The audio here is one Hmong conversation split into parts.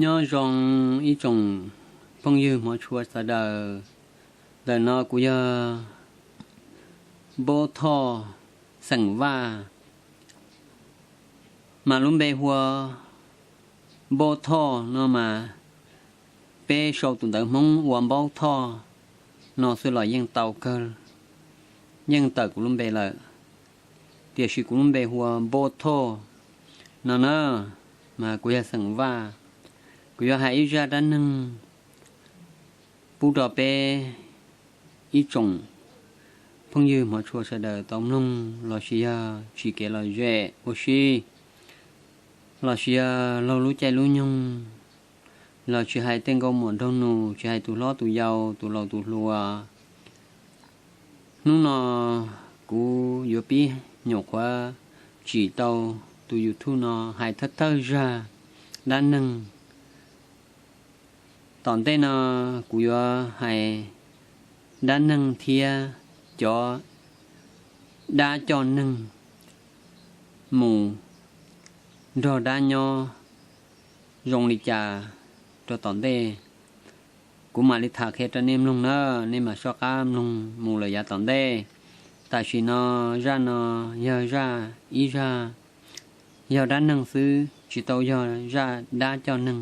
Nyob zoo ib tsoom phooj ywg hmov tshua sawv daws. Ntawm no kuv yog Npab Thoj xeem Vaj, mas lub npe hu ua Npab Thoj no mas peb sau tus ntawv Hmoob ua Npaub Thoj no xwb los yeej tau kawg, yeej tawm kuv lub npe lawm. Tiam sis kuv lub npe hu ua Npab Thoj no na, mas kuv yog xeem Vaj. Kuv yuav hais ib zaj dab neeg pub rau peb ib tsoom phooj ywg hmov tshua sawv daws tau mloog lossis yog tsis kev lom zem ua si, lossis yog laug lub caij lub nyoog, los tsis hais tej nkauj muam nraug nus, tsis hais tus hlob tus yau, tus laus tus hluas. Hnub no kuv yuav pib nyuam qhuav tsim tau tus YouTube no hais thawj thawj zaj dab neeg. Tom ntej no kuv yuav hais dab neeg thiab cov dab coj neeg mus nrog dab nyob zoo li cas rau tom ntej. Kuv mam li tham qhia rau nej mloog na, nej mam soj qab mloog mus lawm yav tom ntej. Tam sim no zaj no yog zaj ib zaj, yog dab neeg xwb tsis tau yog zaj dab coj neeg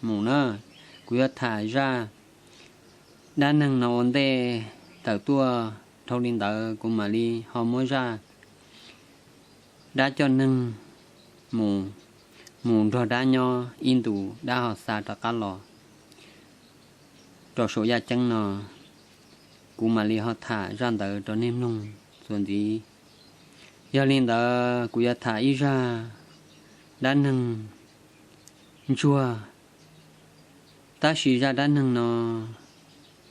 mus na. Kuv yuav tham zaj dab neeg no ua ntej tawm tuaj, dhau li ntawd kuv mam li ho muab zaj dab coj neeg mus, mus nrog dab nyob ib ntus dab ho xa rov qab los rau saum yaj ceeb no, kuv mam li ho tham zaj ntawd rau nej mloog txuas ntxiv. Yog li ntawd kuv yuav tham ib zaj dab neeg ntsuag. Tab sis zaj dab neeg no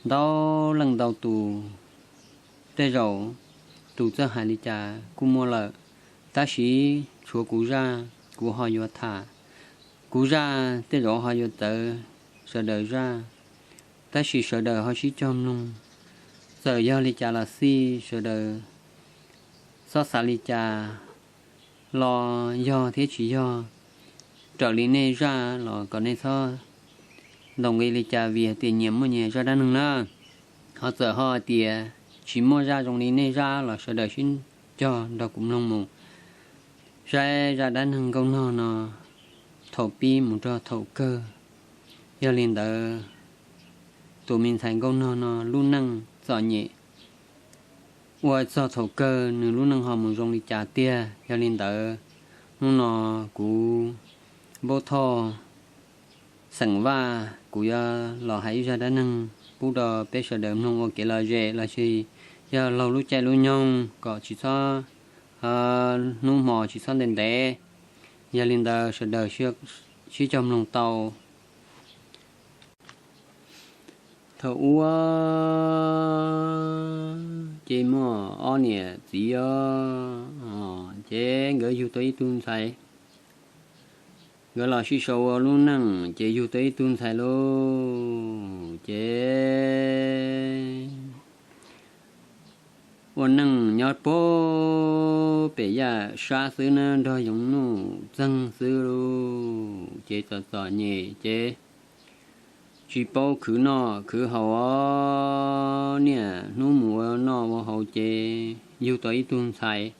ntau leej ntau tus, tej zaum tus txawj hais li cas kuj muaj lawm, tab sis tshuav kuv zaj kuv ho yuav tham. Kuv zaj tej zaum ho yuav txawv sawv daws zaj, tab sis sawv daws ho sib cog mloog. Txawm yog li cas los xij, sawv daws txhob xav li cas los yog thiab tsis yog, raws li nej zaj los kom nej txhob ntaus nqi li cas, vim hais tias nyias muaj nyias zaj dab neeg na. Ho txawm ho hais tias tsis muaj zaj zoo li nej zaj los sawv daws sib cog nrog kuv mloog mus. Saib zaj dab neeg nkauj nog no thaum pib mus rau thaum kawg. Yog li ntawd, tus me ntxhais nkauj nog no lub neej txom nyem ua txog thaum kawg nws lub neej ho mus zoo li cas tiag. Yog li ntawd, hnub no kuv Npab Thoj xeem Vaj, kuv yuav los hais ib zaj dab neeg pub rau peb sawv daws mloog ua kev lom zem lossis yog laug lub caij lub nyoog kom tsis txhob hnub hmo tsis txhob ntev ntev. Yog li ntawd sawv daws sib cog mloog tau. Thaum ub ces muaj ob niam txiv os, ces nkawd yug tau ib tug ntxhais. Nkawd los sib sau ua lub neej ces yug tau ib tug ntxhais lauj. Ces ua neej nyob puag pem yaj sab xwb na, nrog yoov nuj txeeg xwb lauj. Ces txom txom nyem ces tsis paub khwv noj khwv haus os, niaj hnub mus ua noj ua haus ces yug tau ib tug ntxhais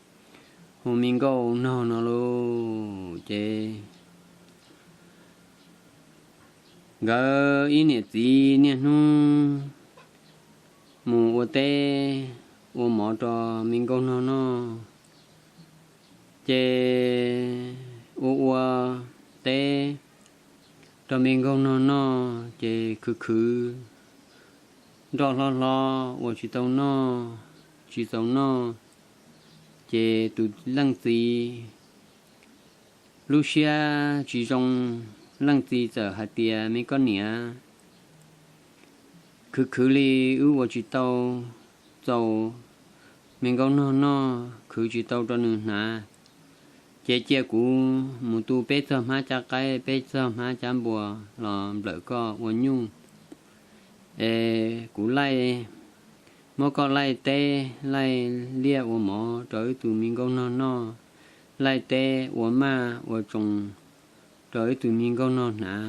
hu me nkauj nog no lauj. Ces nkawd ib niam txiv niaj hnub mus ua teb ua mov rau me nkauj nog noj. Ces ua ua teb rau me nkauj nog noj ces khwv khwv, nroj hlob hlob uas tsis tau noj, tsis txaus noj. Ces tus leej txiv lub siab tsis zoo, leej txiv txawm hais tias, me koj niam, khwv khwv li wb ua tsis tau txaus me nkauj nog noj, khwv tsis tau rau nws hnav, ces cia kuv mus tu peb txog hmab cab qaib peb txog hmab cab npua los nplawm koj ua nyuj. Es kuv laij, muab koj laij teb laij liaj ua mov rau wb tus me nkauj nog noj, laij teb ua maj ua tsoos rau wb tus me nkauj nog hnav.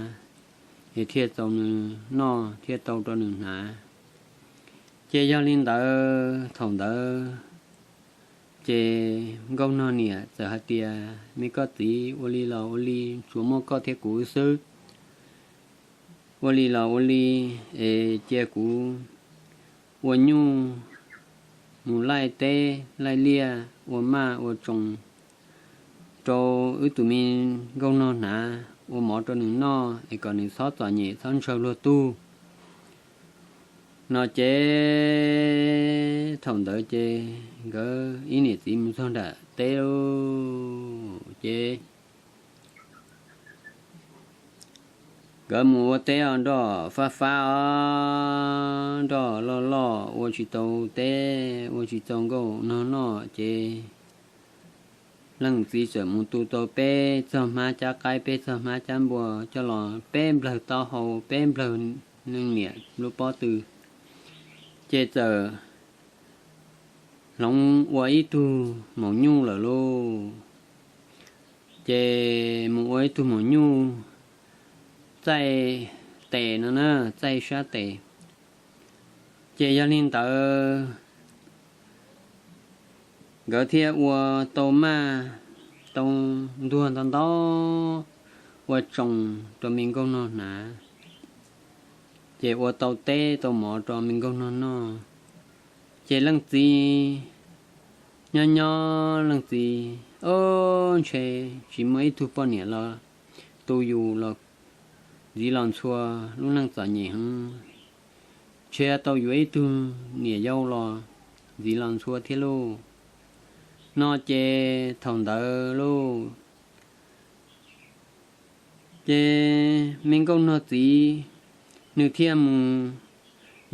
es thiaj txaus nws noj thiaj tau rau nws hnav. Ces yog li ntawd thaum ntawd ces nkauj nog niam txawm hais tias, Me koj txiv, ua li los ua li, tsuas muaj koj thiab kuv xwb. Ua li los ua li, es cia kuv ua nyuj mus laij teb laij liaj, ua maj ua tsoos rau wb tus me nkauj nog hnav, ua mov rau nws noj es kom nws txhob txom nyem txhob ntshaw luag tug. No ces thaum ntawd ces nkawd ib niam txiv mus txog nram teb lawm ces nkawd mus ua teb os, nroj fab fab os, nroj loj loj, ua tsis tau teb, ua tsis txaus nkauj nog noj ces leej txiv txawm mus tu tau peb txog hmab cab qaib, peb txog hmab cab npua coj los, peb nplawg taub hau, peb nplawg leej niam lub pob tw, ces txawm hloov ua ib tug maum nyuj lawm lauj. Ces mus ua ib tug maum nyuj txaij tes no na, txaij sab tes. Ces yog li ntawd nkawd thiaj ua tau maj tau ntuag ntau ntau, ua tsoos rau me nkauj nog hnav, ces ua tau teb tau mov rau me nkauj nog noj. Ces leej txiv nyob nyob leej txiv, Ob, ntshe tsis muaj ib tug poj niam los tu yus los ntxiv los ntxhua, lub neej txom nyem heev, ntshe tau yuav ib tug niam yau los ntxiv los ntxhua thiab lauj. No ces thaum ntawd lauj, ces me nkauj nog txiv nws thiaj mus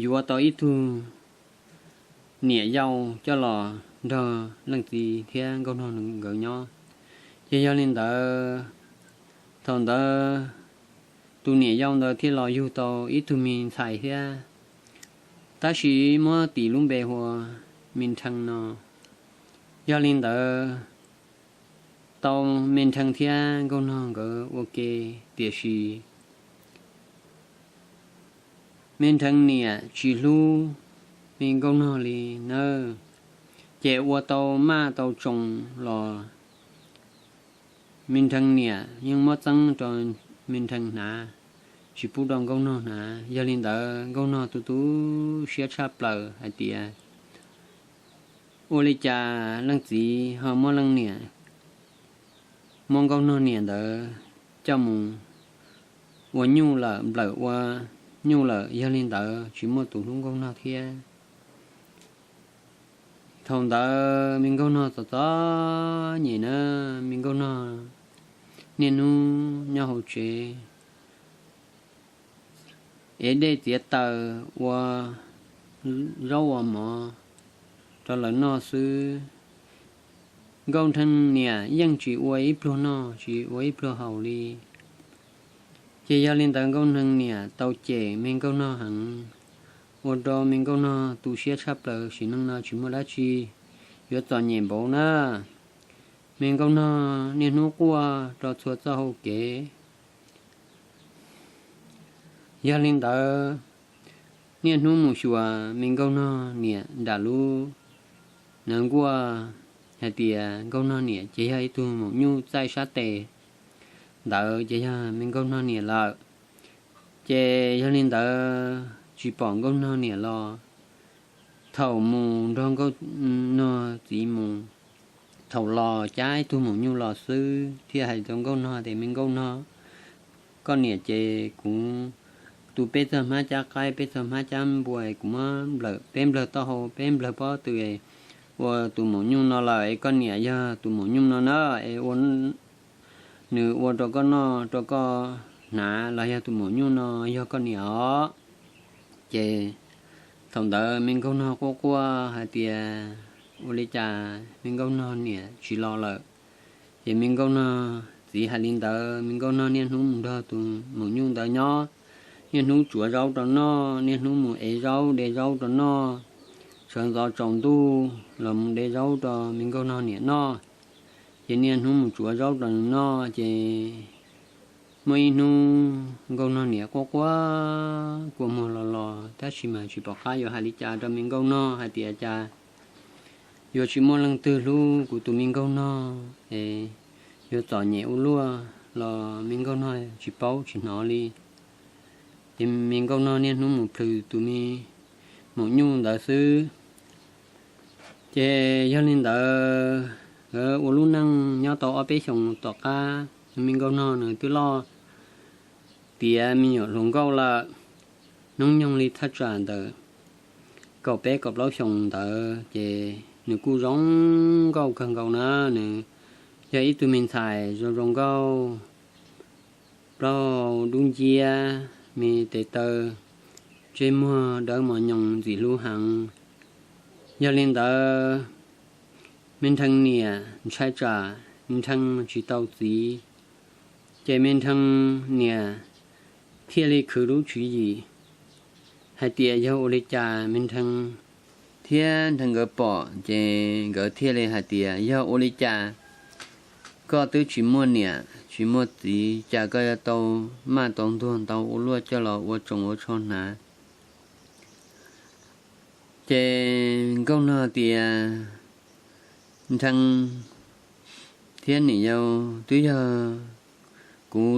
yuav tau ib tug niam yau coj los nrog leej txiv thiab nkauj nog nkawd nyob. Ces yog li ntawd, thaum ntawd tus niam yau ntawd thiaj los yug tau ib tug me ntxhais thiab, tab sis muab tis lub npe hu ua Me Nrhee no. Yog li ntawd tau Me Nrhee thiab nkauj nog nkawd ua ke, tiam sis Me Nrhee niam tsis hlub me nkauj nog li nawb. Ces ua tau maj tau tsoos los Me Nrhee niam yeej muab txeeb rau Me Nrhee hnav, tsis pub rau nkauj nog hnav. Yog li ntawd nkauj nog tu tu siab tshaj plaws hais tias, Ua li cas leej txiv ho muab leej niam, muab nkauj nog niam ntawd coj mus ua nyuj lawm, nplawm ua nyuj lawm, yog li ntawd tsis muaj tus hlub nkauj nog thiab. Thaum ntawd me nkauj nog txom txom nyem na, me nkauj nog niaj hnub nyob hauv tsev ev dej txiav taws, ua zaub ua mov rau lawv noj xwb. Nkauj Nrhee niam yeej tsis ua ib pluag noj tsis ua ib pluag haus li. Ces yog li ntawd nkauj Nrhee niam tau cem me nkauj nog heev, ua rau me nkauj nog tu siab tshaj plaws, sim neej no tsis muaj dab tsi yuav txom nyem npaum na. Me nkauj nog niaj hnub quaj rau txhua txoj hau kev. Yog li ntawd niaj hnub mus xyuas me nkauj nog niam nram lub nws nkuaj hais tias nkauj nog niam ces yog ib tug maum nyuj txaij sab tes ntawd ces yog me nkauj nog niam lawm. Ces yog li ntawd tsis pom nkauj nog niam los, thaum mus nrog nkauj nog txiv mus, thaum los cab ib tug maum nyuj los xwb thiaj hais rau nkauj nog tias, Me nkauj nog, koj niam ces kuv tu peb txog hmab cab qaib peb txog hmab cab npua, kuv muab nplawm peb nplawg taub hau peb nplawg pob tw ua tus maum nyuj no lawm es koj niam yog tus maum nyuj no na, es ua nws ua rau koj noj rau koj hnav los yog tus maum nyuj no yog koj niam os. Ces thaum ntawd me nkauj nog quaj quaj hais tias ua li cas me nkauj nog niam tsis los lawm. Ces me nkauj nog txiv hais li ntawd, me nkauj nog niaj hnub mus nrog tus maum nyuj ntawd nyob, niaj hnub tsuav zaub rau noj, niaj hnub mus ev zaub de zaub rau noj, sawv ntxov tsaus ntuj los mus de zaub rau me nkauj nog niam noj. Ces niaj hnub mus tsuav zaub rau nws noj ces Muaj ib hnub nkauj nog niam quaj quaj kua muag los los tab sis mas tsis pom qab yuav hais li cas rau me nkauj nog hais tias cas yuav tsis muaj leej twg hlub kuv tus me nkauj nog es yuav txom nyem ua luaj los me nkauj nog tsis paub tsis hnov li. Ces me nkauj nog niaj hnub mus plhws tus me maum nyuj ntawd xwb. Ces yog li ntawd, nkawd ua lub neej nyob tau ob peb xyoos tom qab, me nkauj nog nws twb loj tiav me nyuam hluas nkauj lawm. Hnub nyoog li thaj tsam ntawm kaum peb kaum plaub xyoos ntawd ces nws kuj zoo nkauj kawg nkaus na. Nws yog ib tug me ntxhais zoo zoo nkauj, plaub dub nciab, me tes taw, ntsej muag dawb mos nyoos ntxim hlub heev. Yog li ntawd, me Nrhee niam ntshai tsam me Nrhee tsis tau txiv, ces me Nrhee niam thiaj li khwv lub tswv yim hais tias yog ua li cas me Nrhee thiab Nrhee nkawd pom, ces nkawd thiaj li hais tias yog ua li cas koj twb tsis muaj niam tsis muaj txiv, cas koj yuav tau maj tau ntuag ntau ua luaj coj los ua tsoos ua tsho hnav. Ces nkauj nog tias, Nrhee thiab niam yau, twb yog kuv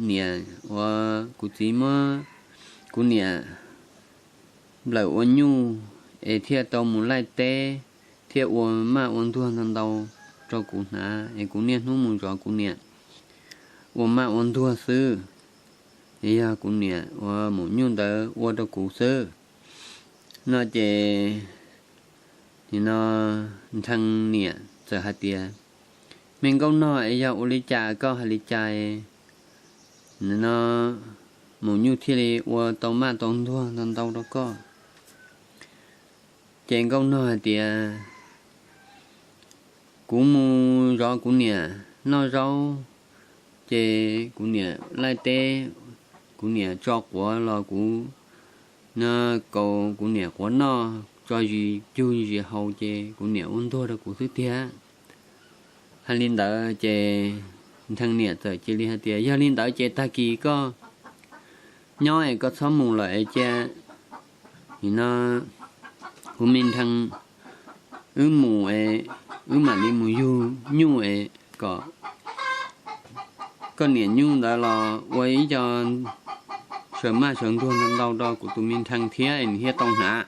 niam uas kuv txiv muab kuv niam nplawm ua nyuj es thiaj tau mus laij teb, thiaj ua maj ua ntuag ntau ntau rau kuv hnav es kuv niaj hnub mus zov kuv niam ua maj ua ntuag xwb. Es yog kuv niam uas maum nyuj ntawd ua rau kuv xwb no ces, nim no Nrhee niam txawm hais tias, Me nkauj nog, es yog ua li cas koj hais li cas no maum nyuj thiaj li ua tau maj tau ntuag ntau ntau rau koj? Ces nkauj nog hais tias, Kuv mus zov kuv niam noj zaub, ces kuv niam laij teb, kuv niam tso quav los kuv kaus kuv niam quav noj, tso zis cug zis haus ces kuv niam ua ntuag rau kuv xwb tiag. Hais li ntawd ces Nrhee niam txawm cia li hais tias, Yog li ntawd ces tag kis koj nyob es koj txhob mus lawm es cia, nim no kuv me Nrhee, wb mus es wb mam li mus yug nyuj es kom koj niam nyuj ntawd los ua ib co saws maj saws ntuag ntau ntau rau kuv tus me Nrhee thiab es nws thiaj tau hnav.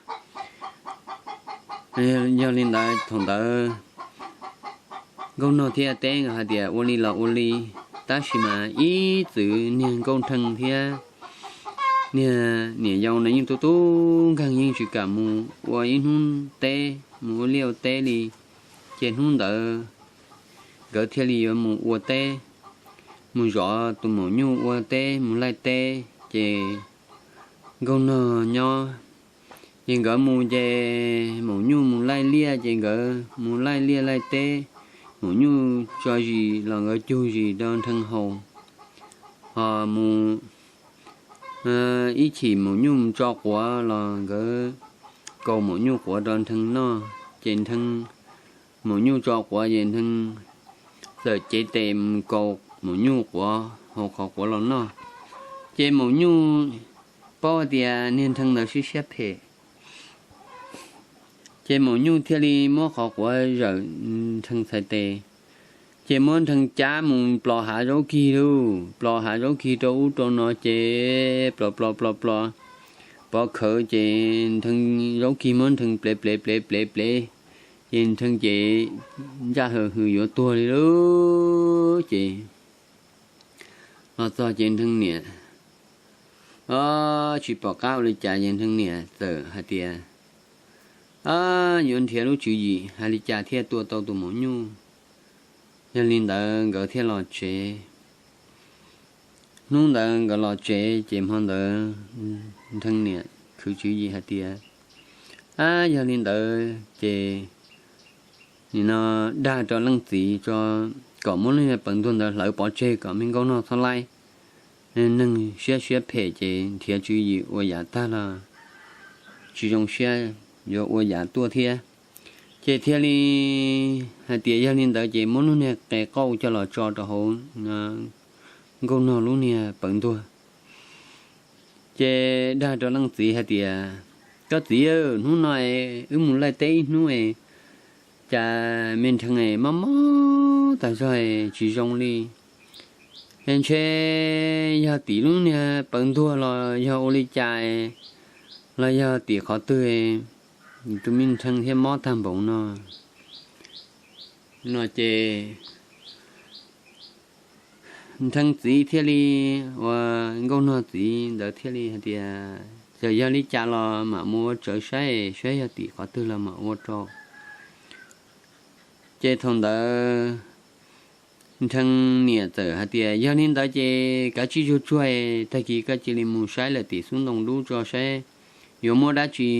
Yog li ntawd thaum ntawd nkauj nog thiaj teb hais tias, Ua li los ua li, tab sis mas ib txwm niag nkauj Nrhee thiab niag niam yau no yeej tub tub nkeeg, yeej tsis kam mus ua ib hnub teb, mus ua liaj ua teb li. Ces hnub ntawd nkawd thiaj li yuav mus ua teb, mus zov tus maum nyuj ua teb, mus laij teb. Ces nkauj nog nyob, ces nkawd mus ces maum nyuj mus laij liaj, ces nkawd mus laij liaj laij teb, maum nyuj tso zis los nkawd cug zis rau Nrhee haus, ho mus ib chim maum nyuj mus tso quav los nkawd kaus maum nyuj quav rau Nrhee noj, ces Nrhee, maum nyuj tso quav ces Nrhee txawm cev tes mus kaus maum nyuj quav, haus qhov quav los noj. Ces maum nyuj paub hais tias niag Nrhee ntawd siab siab phem, ces maum nyuj thiaj li muab qhov quav zawm Nrhee txhais tes, ces muab Nrhee cab mus plos hav zaub kig lauj, plos hav zaub kig rau ub rau no ces plos plos plos plos, pov khawv ces Nrhee, zaub kig muab Nrhee plev plev plev plev plev, ces Nrhee ces ntsaj hws hws yuav tuag li lauj. Ces los txog ces Nrhee niam, o, tsis pom qab ua li cas ces Nrhee niam txawm hais tias, A, yuav nrhiav lub tswv yim hais li cas thiaj tua tau tus maum nyuj. Yog li ntawd nkawd thiaj los tsev. Hnub ntawd nkawd los tsev ces hmo ntawd Nrhee niam khwv tswv yim hais tias, A, yog li ntawd ces nim no dag rau leej txiv tso, kom muab lub niag pawg ntuag ntawd hlawv pov tseg kom me nkauj nog txhob laib. Neeg siab siab phem ces nrhiav tswv yim ua yav tag los tsis zoo siab, yuav ua yav tuaj thiab. Ces thiaj li hais tias yog li ntawd ces muab lub niag qe qauj coj los tso rau hauv nkauj nog lub niag pawv ntuag. Ces dag rau leej txiv hais tias, koj txiv, hnub no wb mus laij teb ib hnub, cas me nrhee mob mob tas zog tsis zoo li. Ntshe yog tim lub niag pawv ntuag los yog ua li cas, los yog tim qhov twg, tus me nrhee thiaj mob tag npaum no. No ces nrhee txiv thiaj li, uas nkauj nog txiv ntawd thiaj li hais tias, txawm yog li cas los mam mus ua tsawv saib, saib yog tim qhov twg los mam ua rau. Ces thaum ntawd nrhee niam txawm hais tias, yog li ntawd ces kav tsij tsuag tsuag, tag kis koj cia li mus saib lawm tim xub ntoo dub tso saib yuav muab dab tsi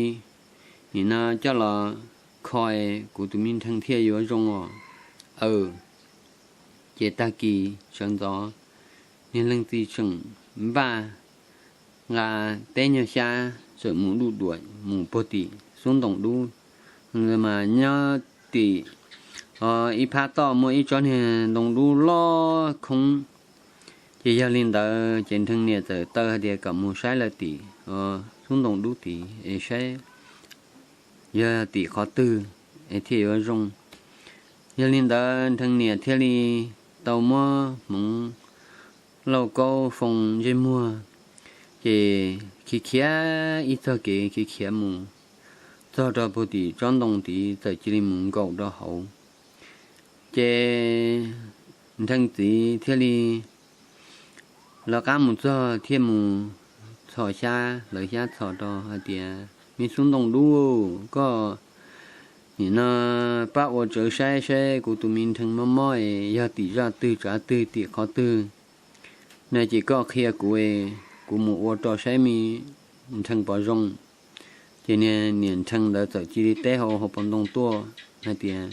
nim no coj los kho kuv tus me nrhee thiaj yuav zoo os. Aw, ces tag kis sawv ntxov niag leej txiv tseem npaj nqa teb nyuag xyab txawm mus duj duam mus puag tim xub ntoo dub, mas nyob tim ib phab toj muaj ib tsob niag ntoo dub loj khoob. Ces yog li ntawd ces nrhee niam txawm taw hais tias kom mus saib lawm tim xub ntoo dub tid es saib yog tim qhov twg es thiaj yuav zoo. Yog li ntawd nrhee niam thiaj li tau muab hmoov lauj kaub foo ntsej muag, ces khiav khiav ib txog kev khiav khiav mus txog rau puag tim tsob ntoo tid txawm cia li mus nkaum rau hauv. Ces nrhee txiv thiaj li lawv qab mus txog thiaj mus txhos xyab, lawv xyab txhos rau hais tias, me xub ntoo dub, koj nim no pab ua tsawv saib saib kuv tus me nrhee mob mob es yog tim zaj twg tsav twg tim qhov twg no ces koj qhia kuv, kuv mus ua rau saib me nrhee puas zoo. Ces niag niam nrhee ntawd txawm cia li teb hauv hauv paus ntoo tuaj hais tias,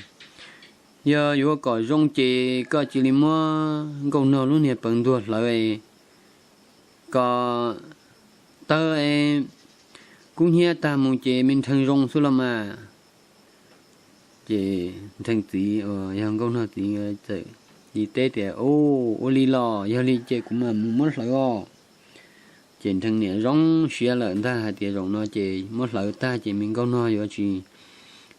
yog yuav kom zoo ces koj cia li muab nkauj nog lub niag pawv ntuag hlawv kom tawg kub hnyiab tag mus ces me nrhee zoo xwb los mas. Ces nrhee txiv uas yog nkauj nog txiv txawm li teb tias, ua li los yog li ces kuv mam mus muab hlawv os. Ces nrhee niam zoo siab lawm ntag hais tias, zaum no ces muab hlawv tag ces me nkauj nog yuav tsis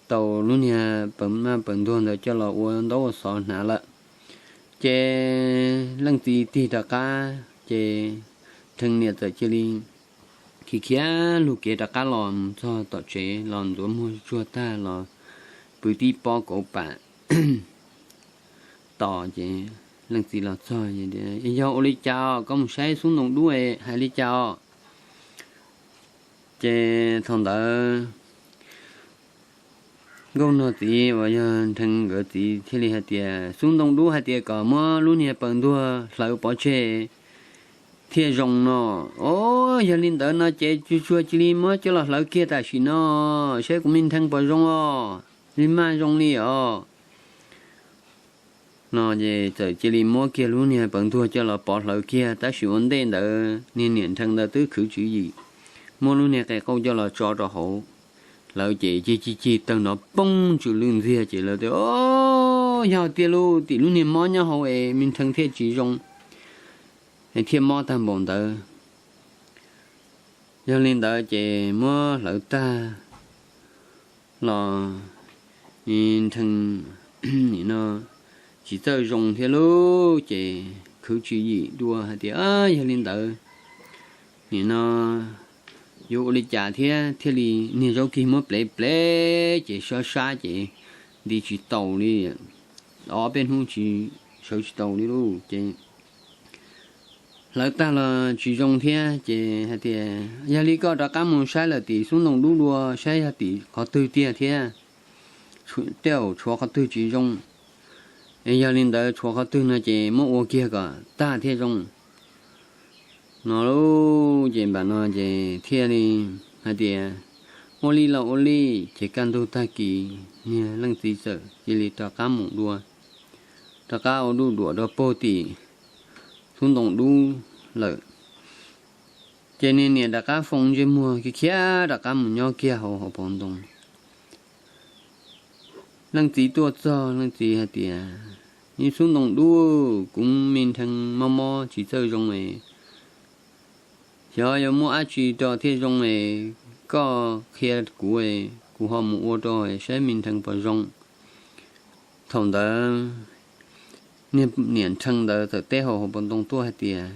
tau lub niag pawv maj pawv ntuag ntawd coj los ua ntaub ua xov hnav lawm. Ces leej txiv tig rov qab ces nrhee niam txawm cia li khiav khiav lug kev rov qab los mus txog tom tsev los ntxuav muag tsuag tag los pw tib pob kauv pam tos ces leej txiv los txog, yog ua li cas os, koj mus saib xub ntoo dub hais li cas os? Ces thaum ntawd nkauj nog txiv uas yog nrhee nkawd txiv thiaj li hais tias, xub ntoo dub hais tias kom muab lub niag pawv ntuag hlawv pov tseg thiaj zoo no. Os, yog li ntawd no ces tsuag tsuag cia li muab coj los hlawv kiag tam sim no saib kuv me nrhee puas zoo os, li maj zoo li os. No ces txawm cia li muab kiag lub niag pawv ntuag coj los pov hlawv kiag, tab sis ua ntej ntawd niag niam nrhee ntawd twb khwv tswv yim muab lub niag qe qauj coj los tso rau hauv hlawv ces cig cig cig tawg nrov poob tsw lwj ntxiag ces lawv tias, o, yog tiag lauj, tim lub niag mob nyob hauv es me nrhee thiaj tsis zoo es thiaj mob tag npaum ntawd. Yog li ntawd ces muab hlawv tag los nrhee nim no tsis txawj zoo thiab lauj, ces khwv tswv yim dua hais tias, yog li ntawd nim no yuav ua li cas thiab thiaj li niag zaub kig muab plev plev ces sab sab ces nti tsis taus li, ob peb hnub tsis sawv tsis taus li lauj. Ces hlawv tag los tsis zoo thiab ces hais tias, yog li koj rov qab mus saib lawm tim xub ntoo dub dua saib yog tim qhov twg tiag thiab, tej zaum tshuav qhov twg tsis zoo. Es yog li ntawd tshuav qhov twg no ces muab ua kiag kom tag thiaj zoo no lauj. Ces npam no ces thiaj li hais tias, ua li los ua li. Ces kaj ntug tag kis niag leej txiv txawm cia li rov qab mus dua, rov qab ua duj duam rau puag tim xub ntoo dub lawm. Ces niag niam rov qab foo ntsej muag khiav khiav rov qab mus nyob kiag hauv hauv paus ntoo. Leej txiv tuaj txog, leej txiv hais tias, Ib xub ntoo dub, kuv me nrhee mob mob tsis txawj zoo es, xyov yuav muab dab tsi rau thiaj zoo es, koj qhia kuv es kuv ho mus ua rau saib me nrhee puas zoo. Thaum ntawd niag niam nrhee ntawd txawm teb hauv hauv paus ntoo tuaj hais tias,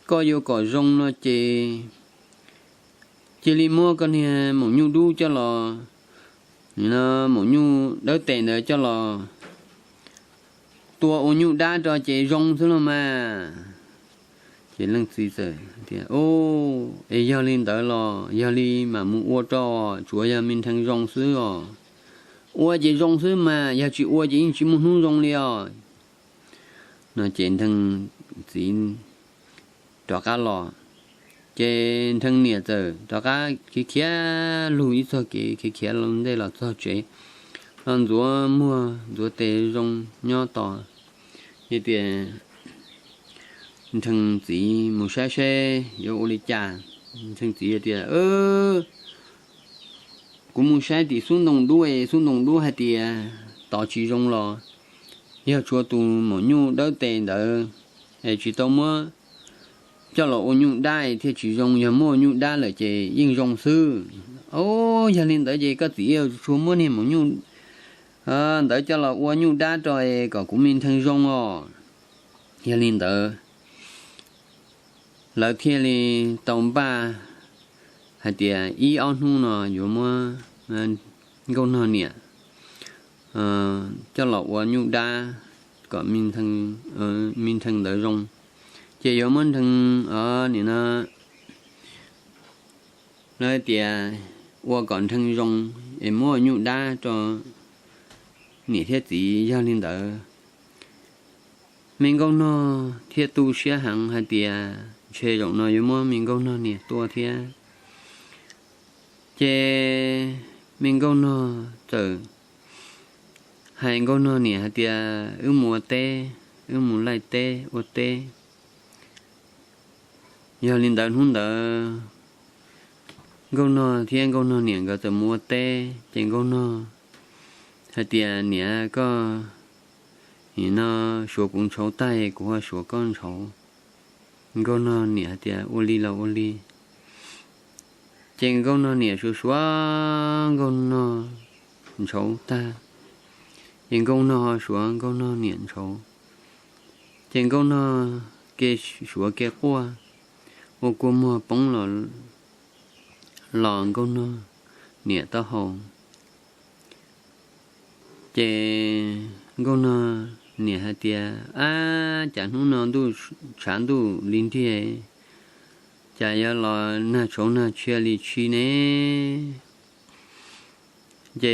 koj yuav kom zoo no ces cia li muab koj niag maum nyuj dub coj los, maum nyuj dawb tes ntawd coj los tua ua nyuj dab rau ces zoo xwb los mas. Ces leej txiv txawm tias, es yog li ntawd los yog li mam mus ua rau, tsuav yog me nrhee zoo xwb os. Ua ces zoo xwb mas, yog tsis ua ces yeej tsis muaj hnub zoo li os. No ces nrhee txiv rov qab los, ces nrhee niam txawm rov qab khiav khiav lug ib txog kev, khiav khiav ntej los txog tsev, los ntxuav muag ntxuav tes zoo nyob tos. Ces tias nrhee txiv mus saib seb yuav ua li cas. Nrhee txiv tias, kuv mus saib tim xub ntoo dub es xub ntoo dub hais tias tod tsis zoo los yog tshuav tus maum nyuj dawb tes ntawd es tsis tau muab coj los ua nyuj dab thiaj tsis zoo, yog muab ua nyuj dab lawm ces yeej zoo xwb. Au, yog li ntawd ces koj txiv yuav tsum muab niag maum nyuj ntawd coj los ua nyuj dab rau es kom kuv me nrhee zoo os. Yog li ntawd lawv thiaj li tau npaj hais tias ib ob hnub no yuav muab nkauj nog niam coj los ua nyuj dab kom me nrhee ntawd zoo, ces yuav muab nrhee nim no lawv tias ua kom nrhee zoo es muab ua nyuj dab rau niam thiab txiv. Yog li ntawd me nkauj nog thiaj tu siab heev hais tias ntshe zaum no yuav muab me nkauj nog niam tua thiab. Ces me nkauj nog txawm hais nkauj nog niam hais tias, wb mus ua teb, wb mus laij teb ua teb. Yog li ntawd hnub ntawd nkauj nog thiab nkauj nog niam nkawd txawm mus ua teb, ces nkauj nog hais tias, niam, koj nim no suav kuv ntshauv tag kuv ho suav koj ntshauv. Nkauj nog niam hais tias, ua li los ua li. Ces nkauj nog niam suav suav nkauj nog ntshauv tag, ces nkauj nog ho suav nkauj nog niam ntshauv. Ces nkauj nog ke suav ke quaj, ua kua muag poob los nkauj nog niam taub hau. Ces nkauj nog niam hais tias, ab, cas hnub no ntuj tshav ntuj li ntiag, cas yuav los nag tshauv nag tshia li tshis ne? Ces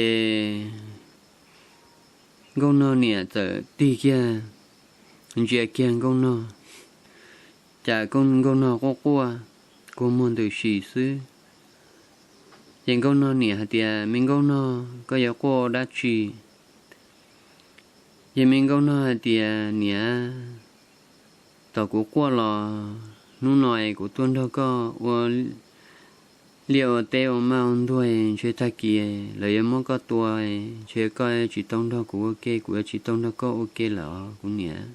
nkauj nog niam txawm tig kiag ntsia kiag nkauj nog, cas nkauj nog quaj quaj, kua muag ntws si xwb. Ces nkauj nog niam hais tias, me nkauj nog, koj yuav quaj dab tsi? Ces me nkauj nog hais tias, niam, thaum kuv quaj los hnub no es kuv tuaj nrog koj ua liaj ua teb ua maj ua ntuag, ntshe tag kis lawv yuav muab koj tua, ntshe koj tsis tau nrog kuv ua ke, kuv yuav tsis tau nrog koj ua ke lawm os kuv niam.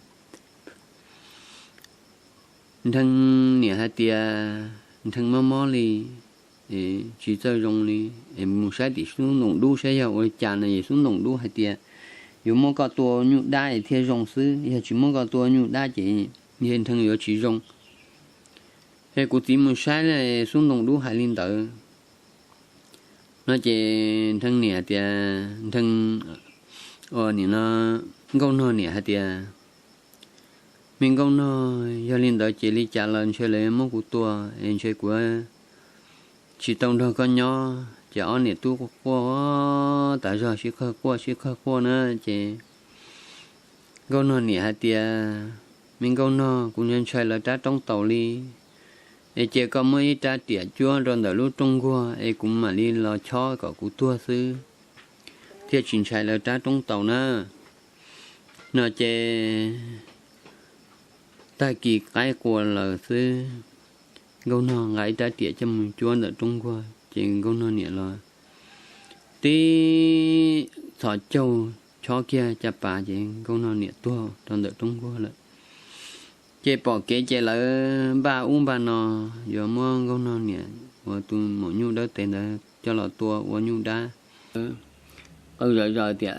Nrhee niam hais tias, nrhee mob mob li, tsis txawj zoo li, es mus saib tim xub ntoos dub saib yog ua li cas no. Yog xub ntoos dub hais tias yuav muab koj tua nyuj dab es thiaj zoo xwb, yog tsis muab koj tua nyuj dab ces nrhee yuav tsis zoo. Es kuv txiv mus saib xub ntoos dub hais li ntawd no ces nrhee niam tias, nrhee, nim no nkauj nog niam hais tias, me nkauj nog, yog li ntawd ces li cas los ntshe lawv muab kuv tua es ntshe kuv tsis tau nrog koj nyob. Ces ob niam tub quaj quaj tas zog sib qawg quaj sib qawg quaj na. Ces nkauj nog niam hais tias, me nkauj nog, kuv ntshai ntshai lawv rab roob taus li, es cia koj muab ib rab riam cuab rau ntawm lub rooj nkuaj es kuv mam li los chob kom kuv tuag xwb, thiaj tsis ntshai lawv rab roob taus na. No ces tag kis qaib qua lawm xwb, nkauj nog nqa ib rab riam coj mus cuab ntawm rooj nkuaj ces nkauj nog niam los tib txhos caug chob kiag caj pas ces Nkauj Nog niam tuag rau ntawm roob nkuaj lawm. Ces pom kev ces lawv npaj ub npaj no yuav muab Nkauj Nog niam uas tus maum nyuj dawb tes ntawd coj los tua ua nyuj dab. Qw zom zaws tias,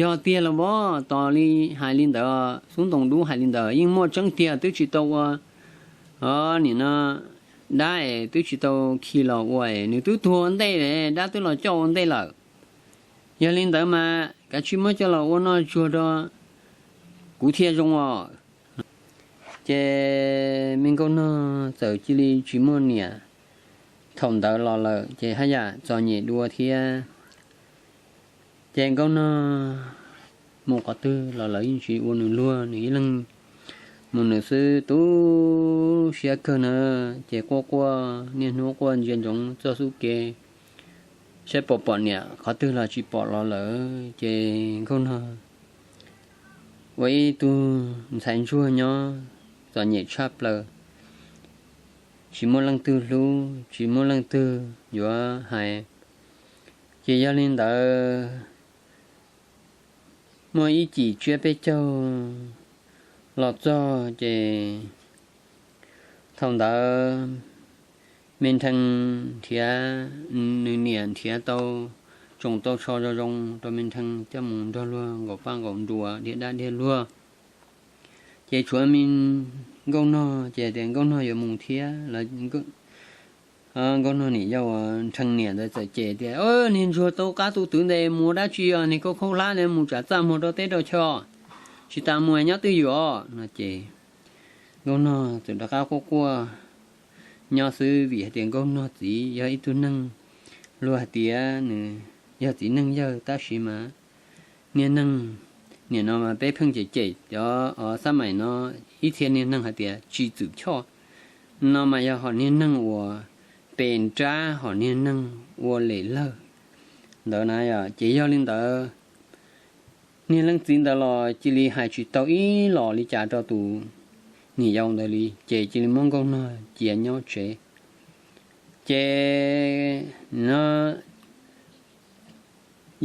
Yog tiag los mas, tos li hais li ntawd, xub ntoos dub hais li ntawd yeej muaj tseeb tiag, twb tsis tau ua, o, nim no dab es twb tsis tau khi los ua es nws twb tuag ua ntej, dab twb los coj ua ntej lawm. Yog li ntawd mas kav tsij muab coj los ua noj tsuag rau kuv thiaj zoo os. Ces me Nkauj Nog txawm cia li tsis muaj niam thaum ntawd los lawm ces haj yam txom nyem dua thiab. Ces Nkauj Nog mus qhov twg los lawv yeej tsis ua nws luag, nws ib leeg mus nws xwb, tu siab kawg na. Ces quaj quaj niaj hnub quaj ntsia ntsoov txoj xub ke saib puas pom niam qhov twg los tsis pom los lawm. Ces Nkauj Nog ua ib tug ntxhais ntsuag nyob txom nyem tshaj plaws, tsis muaj leej twg hlub, tsis muaj leej twg yuav hais. Ces yog li ntawd, muaj ib cim tsiab peb caug los txog ces thaum ntawd me Nrhee nrhiav, nws niam nrhiav tau, tsoom tau tsho zoo zoo rau me Nrhee coj mus nrog luag nkaum paj nkaum nruas dhia dab dhia luag. Ces tshuav me Nkauj Nog ces tias Nkauj Nog yuav mus thiab. Nkauj Nog niam yau Nrhee niam ntawd txawm cem tias, Niag ntsuag tu qab tu twv nte mus dab tsi os, niag khaub khaub hlab nte mus tsav txaj muag rau teb rau chaw, tsis tas mus nyob twj ywm os no ces Nkauj Nog txawm rov qab quaj quaj nyob xwb vim hais tias Nkauj Nog txiv yog ib tug neeg luag hais tias nws yog txiv neej yawg tab sis mas niag neeg nim no mas peb pheej cem cem cov xab maim no ib txhia niag neeg hais tias tsis txwm choj, no mas yog hom niag neeg uas pes nrab hom niag neeg ua lem lawg ntawd na. Ces yog li ntawd niag leej txiv ntawd los cia li hais tsis tau ib los li cas rau tus niam yau ntawd li ces cia li muab Nkauj Nog cia nyob tsev. Ces no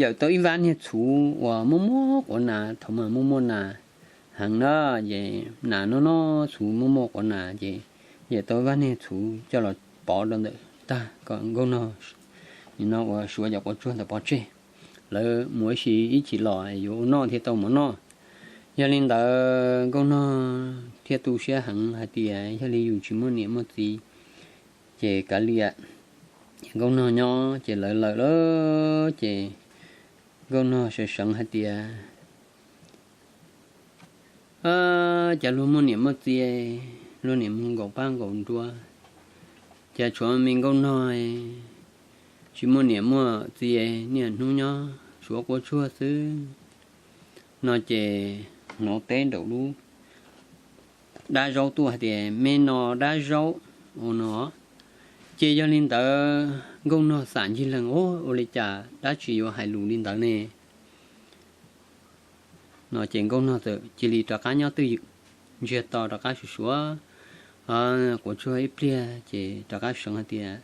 yawm tau ib vab niag txhuv uas muaj muaj quav nas, thaum mas muaj muaj nas heev na, ces nas noj noj txhuv muaj muaj quav nas ces yawm tau ib vab niag txhuv coj los pov rau ntawm tag kom Nkauj Nog nim no uas Suav cov quav tsuag ntawd pov tseg, lawv mus ua si ib chim los yuav ua noj thiaj tau mov noj. Yog li ntawd Nkauj Nog thiaj tu siab heev hais tias yog li yus tsis muaj niam muaj txiv ces kav liam, Nkauj Nog nyob ces lawv lawm lawm ces Nkauj Nog seev seev hais tias, Cas luag muaj niam muaj txiv, luag niam mus nkaum paj nkaum nruas, cas tshuav me Nkauj Nog tsis muaj niam muaj txiv, niaj hnub nyob Suav quav tsuag xwb no ces hnov teb nraum lub dab zaub tuaj hais tias, Me no dab zaub, ua no. Ces yog li ntawd Nkauj Nog xam ncig lees, Ua li cas dab tsi yuav hais lus li ntawd ne? No ces Nkauj Nog txawm cia li rov qab nyob twj ywm, ntsiag to rov qab suav suav quav tsuag ib pliag ces rov qab seev hais tias,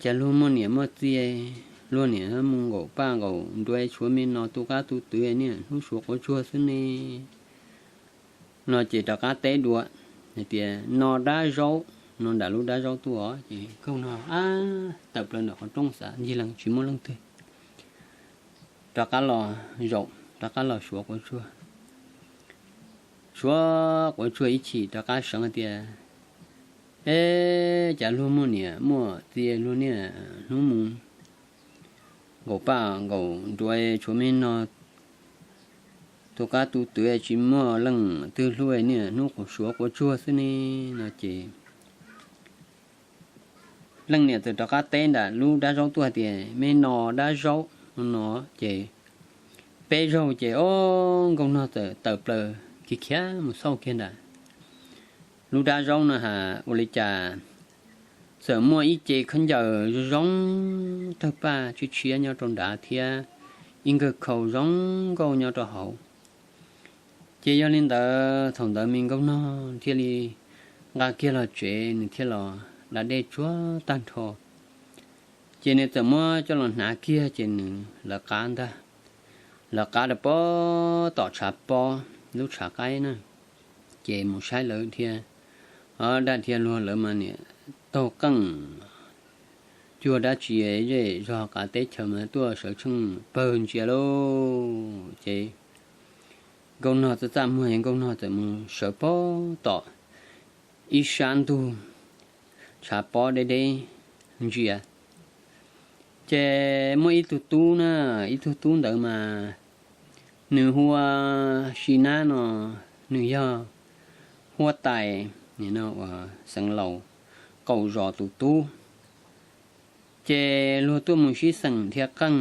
Cas luag muaj niam muaj txiv, luag niam mus nkaum paj nkaum nruas, tshuav me no tu qab tu twv niaj hnub suav quav tsuag xwb ne? No ces rov qab teb dua hais tias, No dab zaub, no nram lub dab zaub tuaj. Ces Nkauj Nog tawm plaws ntawm qhov rooj xav ncig lees tsis muaj leej twg, rov qab los zaum rov qab los suav quav tsuag. Suav quav tsuag ib chim rov qab seev hais tias, Cas luag muaj niam muaj txiv, luag niaj hnub mus nkaum paj nkaum nruas, tshuav me no tu qab tu twv, tsis muaj leej twg hlub, niaj hnub suav quav tsuag xwb ne? No ces leej niam txawm rov qab teb nram lub dab zaub tuaj hais tias, Me no dab zaub, no. Ces peb zaug ces o, Nkauj Nog txawm tawm plaws khiav khiav mus xauj kiag nram lub dab zaub no ha, ua li cas txawm muaj ib ce khaub ncaws zoo zoo tawg paj tshiab tshiab nyob rau nrad thiab ib nkawg khau zoo nkauj nyob rau hauv. Ces yog li ntawd thaum ntawd me Nkauj Nog thiaj li nqa kiag los tsev, nws thiaj los da dej tsuag tag nrho. Ces nws txawm muab coj los hnav kiag ces nws lawv qab ntag, lawv qab rau pem tom tshav pob lub tshav qaib na. Ces mus saib lawv dhia, o, dab dhia luag lawv mas niam taug qeej cuag dab tsi zej zog qav teb chaws mas tuaj sawv tsheej pawg ntsia lauj. Ces Nkauj Nog txaj txaj muag, Nkauj Nog txawm mus sawv pem tom ib sab ntug tshav pob deb deb ntsia. Ces muaj ib tug tub na, ib tug tub ntawd mas nws hu ua Si Nab no, nws yog huab tais uas xeev laus qaum zos tus tub. Ces luag tuaj mus sib xeem dhia qeej.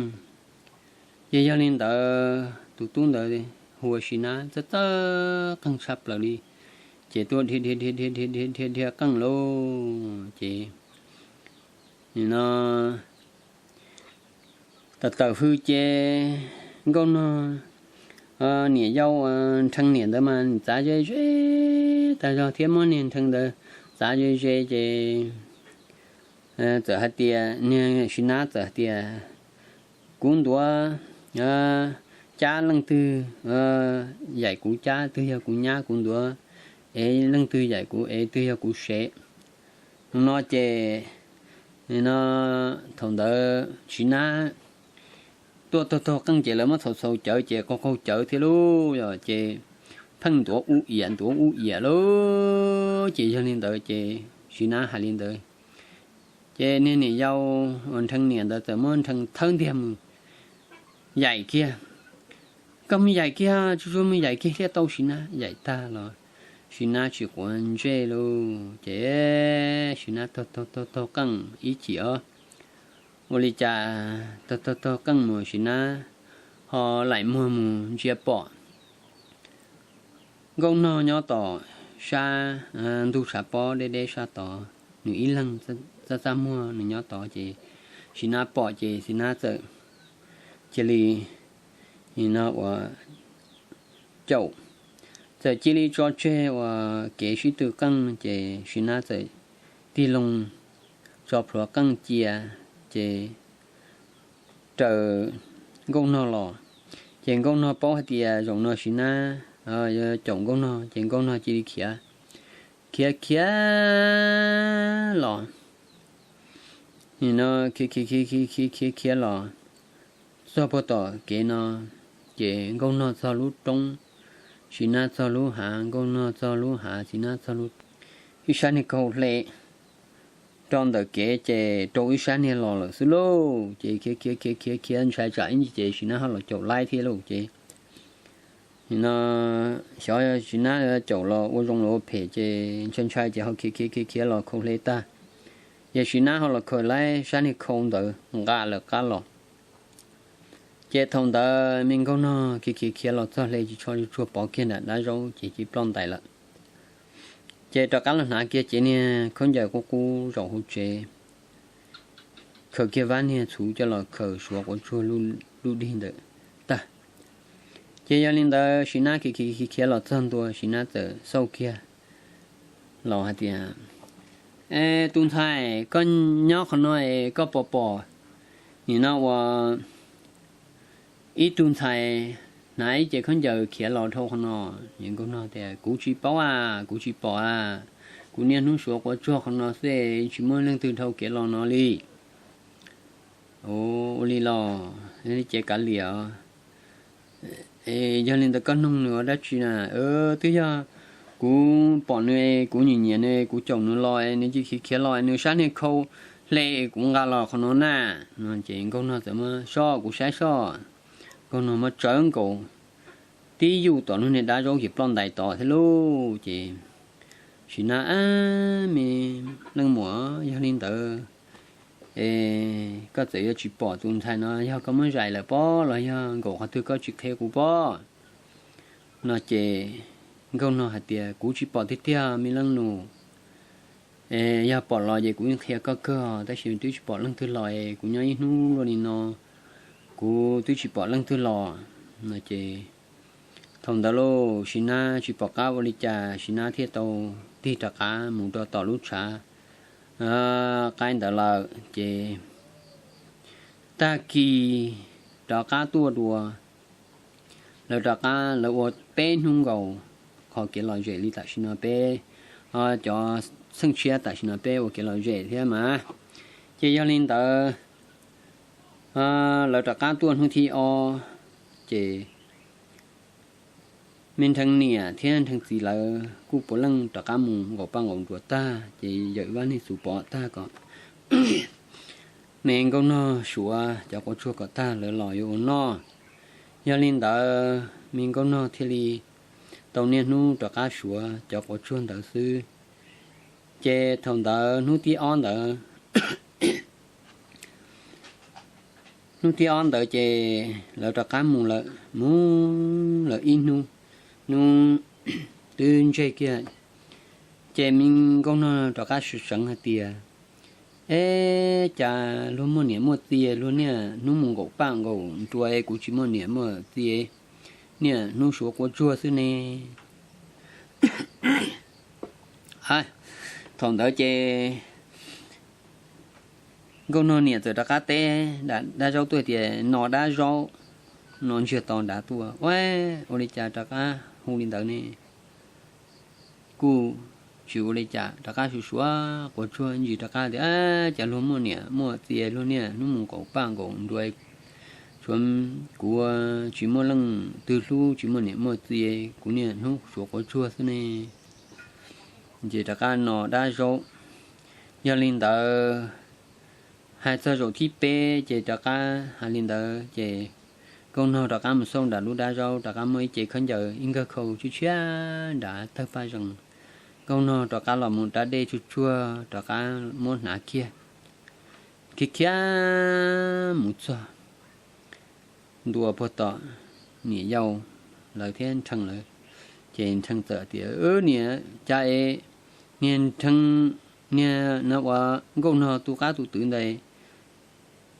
Ces yog li ntawd tus tub ntawd hu ua Si Nab txawj txawj qeej tshaj plaws li, ces tuaj dhia dhia dhia dhia dhia dhia dhia qeej lauj. Ces nim no tawm tawm hws ces Nkauj Nog niam yau Nrhee niam ntawd mas txav ze ze tag zog thiab, muab niag Nrhee ntawd txav ze ze ces txawm hais tias, niag Si Nab txawm hais tias, kuv ntuav cab leej twg yaim kuv cab, twg yog kuv nyab, kuv ntuav ev leej twg yaim kuv ev, twg yog kuv sev. No ces no thaum ntawd Si Nab tuaj taug taug qeej ces lawv muab txhaus txhaus cawv ces qaug qaug cawv thiab lauj, yog ces pheej ntuav ub iam ntuav ub iam lauj. Ces yog li ntawd ces Si Nab hais li ntawd, ces niag niam yau uas Nrhee niam ntawd txawm muab Nrhee thawb ntiag mus yaim kiag. Koj mus yaim kiag, tsuj tsuag mus yaim kiag thiaj tau Si Nab. Yaim tag los Si Nab tsis quav ntsej lauj. Ces Si Nab taug taug taug taug qeej ib chim os, ua li cas taug taug taug qeej mus Si Nab ho laim muag mus ntsia pom Nkauj Nog nyob tom sab ntug tshav pob deb deb sab tod, nws ib leeg txaj txaj muag nws nyob tod ces Si Nab pom ces Si Nab txawm cia li no ua caum, txawm cia li tso tseg uas kev sib tw qeej ces Si Nab txawm tig loo tso plhuav qeej cia ces raws Nkauj Nog los. Ces Nkauj Nog paub hais tias zaum no Si Nab caum Nkauj Nog ces Nkauj Nog cia li khiav, khiav khiav los, nim no khiav khiav khiav khiav khiav khiav los txog puag tom kev no, ces Nkauj Nog txog lub roob, Si Nab txog lub hav, Nkauj Nog txog lub hav, Si Nab txog lub, ib sab niag kaug hle rau ntawm kev ces rau ib sab niag los lawm xwb lauj. Ces khiav khiav khiav khiav khiav ntshai tsam ib ntsis ces Si Nab ho los caum laib thiab lauj. Ces nim no xyov Si Nab caum los ua zoo los ua phem ces ntshai ntshai ces ho khiav khiav khiav khiav los kaug hle tag, ces Si Nab ho los khaws laib sab niag khau ntawd nqa lawm qab los. Ces thaum ntawd me Nkauj Nog khiav khiav khiav los txog hle tsis tshua tsuag pov kiag nram dab zaub ces cia li ploj ntais lawm. Ces rov qab los hnav kiag cev niag khaub ncaws qub qub zaum hauv tsev, khaws kiag vab niag txhuv coj los khaws suav quav tsuag lub dig ntawd tag. Ces yog li ntawd Si Nab khiav khiav khiav khiav los txog ntua, Si Nab txawm xauj kiag los hais tias, Es tus ntxhais, koj nyob qhov no es koj puas pom nim no ua ib tug ntxhais hnav ib ce khaub ncaws khiav los dhau qhov no? Nkauj Nog tias, Kuv tsis paub a, kuv tsis pom a, kuv niaj hnub suav quav tsuag qhov no xwb, tsis muaj leej twg dhau kev los no li. Ua li los li ces kav liam. Yog li ntawd koj noog nws ua dab tsi na? Twb yog kuv pom nws, kuv nyiam nyiam nws, kuv caum nws los, nws cia li khiav los, nws sab niag khau hle kuv nqa los qhov no na. No ces Nkauj Nog txawm muab soj, kuv saib soj. Nkauj Nog muab tsawv nkaus tib yuj tom lub niag dab zaub ces ploj ntais tod thiab lauj. Ces Si Nab, Me leej muam, yog li ntawd es koj txawm yuav tsis pom tus ntxhais no yog koj muab zais lawm pob los yog nkaum qhov twg koj tsis qhia kuv pob? No ces Nkauj Nog hais tias, Kuv tsis pom tiag tiag me leej nus. Yog pom los ces kuv yeej qhia koj kawg, tab sis twb tsis pom leej twg los es kuv nyob ib hnub luaj li no kuv twb tsis pom leej twg los. No ces thaum ntawd lauj Si Nab tsis pom qab ua li cas, Si Nab thiaj tau tig rov qab mus rau tom lub tshav qaib ntawd lawm. Ces Tag kis rov qab tuaj dua, lawv rov qab lawv ua peb hnub nkaus qhov kev lom zem li tam sim no peb cov xeej tshiab tam sim no peb ua kev lom zem thiab mas. Ces yog li ntawd, lawv rov qab tuaj hnub thib ob, ces me Nrheev niam thiab Nrheev txiv lawv kuj puav leej rov qab mus nqaum paj nqaum nruas tag, ces Yawm Vaj Niag Xus Pov tag kom me Nkauj Nog suav cov quav tsuag kom tag lawv los yuav ua noj. Yog li ntawd me Nkauj Nog thiaj li tau niaj hnub rov qab suav cov quav tsuag ntawd xwb. Ces thaum ntawd hnub thib ob ntawd, hnub thib ob ntawd ces lawv rov qab mus lawm, mus lawm ib hnub, hnub twb ntseg kiag, ces me Nkauj Nog rov qab sawv seev hais tias, Eb, cas luag muaj niam muaj txiv, luag niaj hnub mus nqaum paj nqaum nruas, kuv tsis muaj niam muaj txiv, niaj hnub suav quav tsuag xwb ne? Thaum ntawd ces Nkauj Nog niam txawm rov qab teb dab zaub tuaj tias, No dab zaub, no ntsiag to dav tuaj, Ua, ua li cas rov qab hu li ntawd ne? Kuj tsis ua li cas, rov qab suav suav quav tsuag ntsis rov qab tias, Cas luag muaj niam muaj txiv, luag niaj hnub mus nqaum paj nqaum nruas, tshuav kuv tsis muaj leej twg hlub, tsis muaj niam muaj txiv, kuv niaj hnub suav quav tsuag xwb ne. Ces rov qab no dab zaub. Yog li ntawd, hais txog zaum thib peb ces rov qab hais li ntawd ces Nkauj Nog rov qab mus xauj nram lub dab zaub, rov qab muaj ib ce khaub ncaws ib nkawg khau tshiab tshiab nrad tawg paj zees. Nkauj Nog rov qab los mus rab dej tsuag tsuag rov qab muab hnav kiag, khiav khiav mus txog ntua puag tom niam yau lawv thiab Nrheev lawv. Ces Nrheev txawm tias, Niam, cas es niag Nrheev, niag no ua Nkauj Nog tus qab tus twv ntawd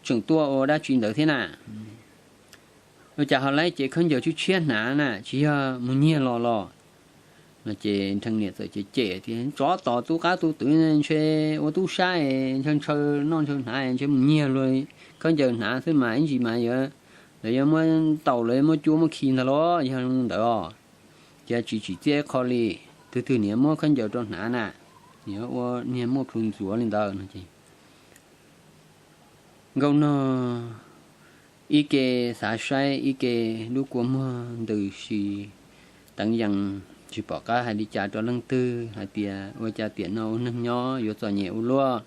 tseem tuaj ua dab tsi ntawd thiab na? Ua cas ho laib cev khaub ncaws tshiab tshiab hnav na, tsis yog mus nyiag los los? No ces Nrheev niam txawm cem cem tias, Tsov tom tus qab tus twv ntshe ua tub sab ntshaw ntshaw noj ntshaw hnav ntshe mus nyiag luag khaub ncaws hnav xwb mas ib ntsis mas yuav, lawv yuav muab ntaus, lawv yuav muab cuab muab khi ntag los yog ntawd os. Ces tsis tsim txiaj ib qho li, twg twg niam muab khaub ncaws rau hnav na, niam ua niag muaj plhus ntxuav li ntawd no ces Nkauj Nog ib ke xav saib ib ke lub kua muag ntws si teev yees, tsis pom qab hais li cas rau leej twg hais tias ua cas tiam no ua neeg nyob yuav txom nyem ua luaj.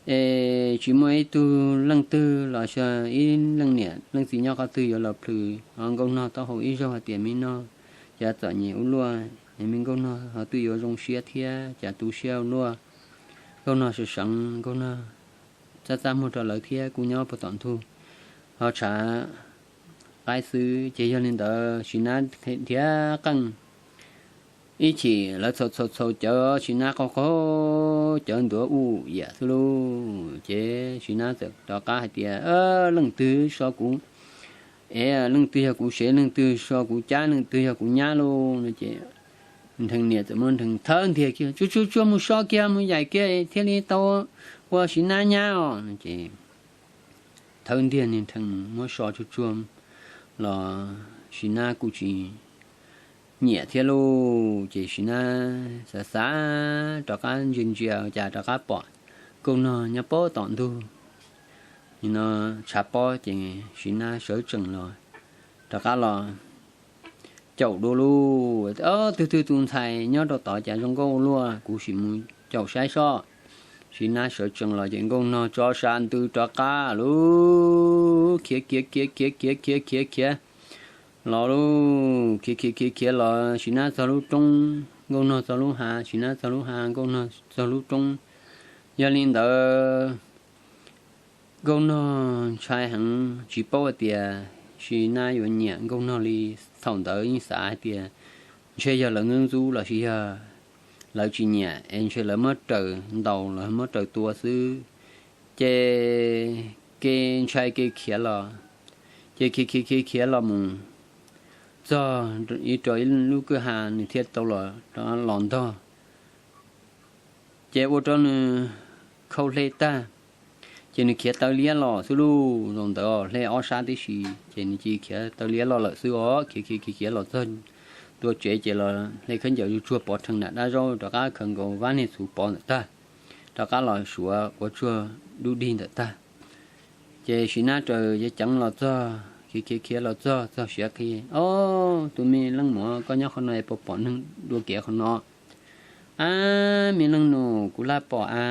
Es tsis muaj ib tug leej twg los sis ib leej niam leej txiv nyob qhov twg yuav los plhws ho Nkauj Nog taub hau ib zaug hais tias, Me Nog, cas txom nyem ua luaj, es me Nkauj Nog ho twb yuav zoo siab thiab cas tu siab ua luaj. Nkauj Nog sawv seev, Nkauj Nog txaj txaj muag rau lawv thiab kuj nyob puag tom ntug ho tshav qaib xwb. Ces yog li ntawd Siv Nab nrhiav qeej ib chim lawv txhaum txhaum txhaum cawv, Siv Nab qaug qaug cawv ntuav ub yam xwb lauj. Ces Siv Nab txawm rov qab hais tias, Leej twg so kuv es, leej twg yog kuv sev, leej twg so kuv cab, leej twg yog kuv nyab lauj no ces Nrheev niam txawm muab Nrheev thawb ntiag kiag, Tsuag tsuag tsuag mus so kiag mus yaim kiag thiaj li tau ua Siv Nab nyab os no ces thawb ntiag niag Nrheev muab so tsuag tsuag los Siv Nab kuj tsis nyiam thiab lauj. Ces Siv Nab xav xav rov qab ntsia ntsia cas rov qab pom Nkauj Nog nyob puag tom ntug no tshav pob. Ces Siv Nab sawv tsees los rov qab los caum dua lauj, Twg twg tus ntxhais nyob rau tod cas zoo nkauj ua luaj, kuv sim mus caum saib sob. Siv Nab sawv tsees los ces Nkauj Nog tso sa ntws rov qab lauj, khiav khiav khiav khiav khiav khiav khiav khiav los lauj, khiav khiav khiav khiav los Siv Nab txog lub roob, Nkauj Nog txog lub hav, Siv Nab txog lub hav, Nkauj Nog txog lub roob. Yog li ntawd Nkauj Nog ntshai heev tsis paub hais tias Siv Nab yuav nyiam Nkauj Nog li. Thaum ntawd yeej xav hais tias ntshe yog lawv ntxub ntxub los sis yog lawv tsis nyiam es ntshe lawv muab raws ntaus los muab raws tua xwb. Ces kev ntshai kev khiav los, ces khiav khiav khiav khiav los mus txog ib rau ib lub kwj ha nws thiaj tau los ntog. Ces ua rau nws khau hle tag, Ces nws khiav taw liab los xwb lauj. Zaum ntawd hle ob sab tib si, ces nws cia li khiav taw liab los lawm xwb os. Khiav khiav khiav khiav los txog ntua tsev ces los hle khaub ncaws tsuag tsuag pov rhees nram dab zaub, rov qab khaws nkaus vab niag txhuv pov ntawm tag, rov qab los suav quav tsuag dub dig ntawm tag. Ces Sis Nab raws ceev ceev los txog, khiav khiav khiav los txog txog siav qhi, Ob, tus me leej muam, koj nyob qhov no puas pom neeg dua kev qhov no? Ab, me leej nus, kuv laj pom a,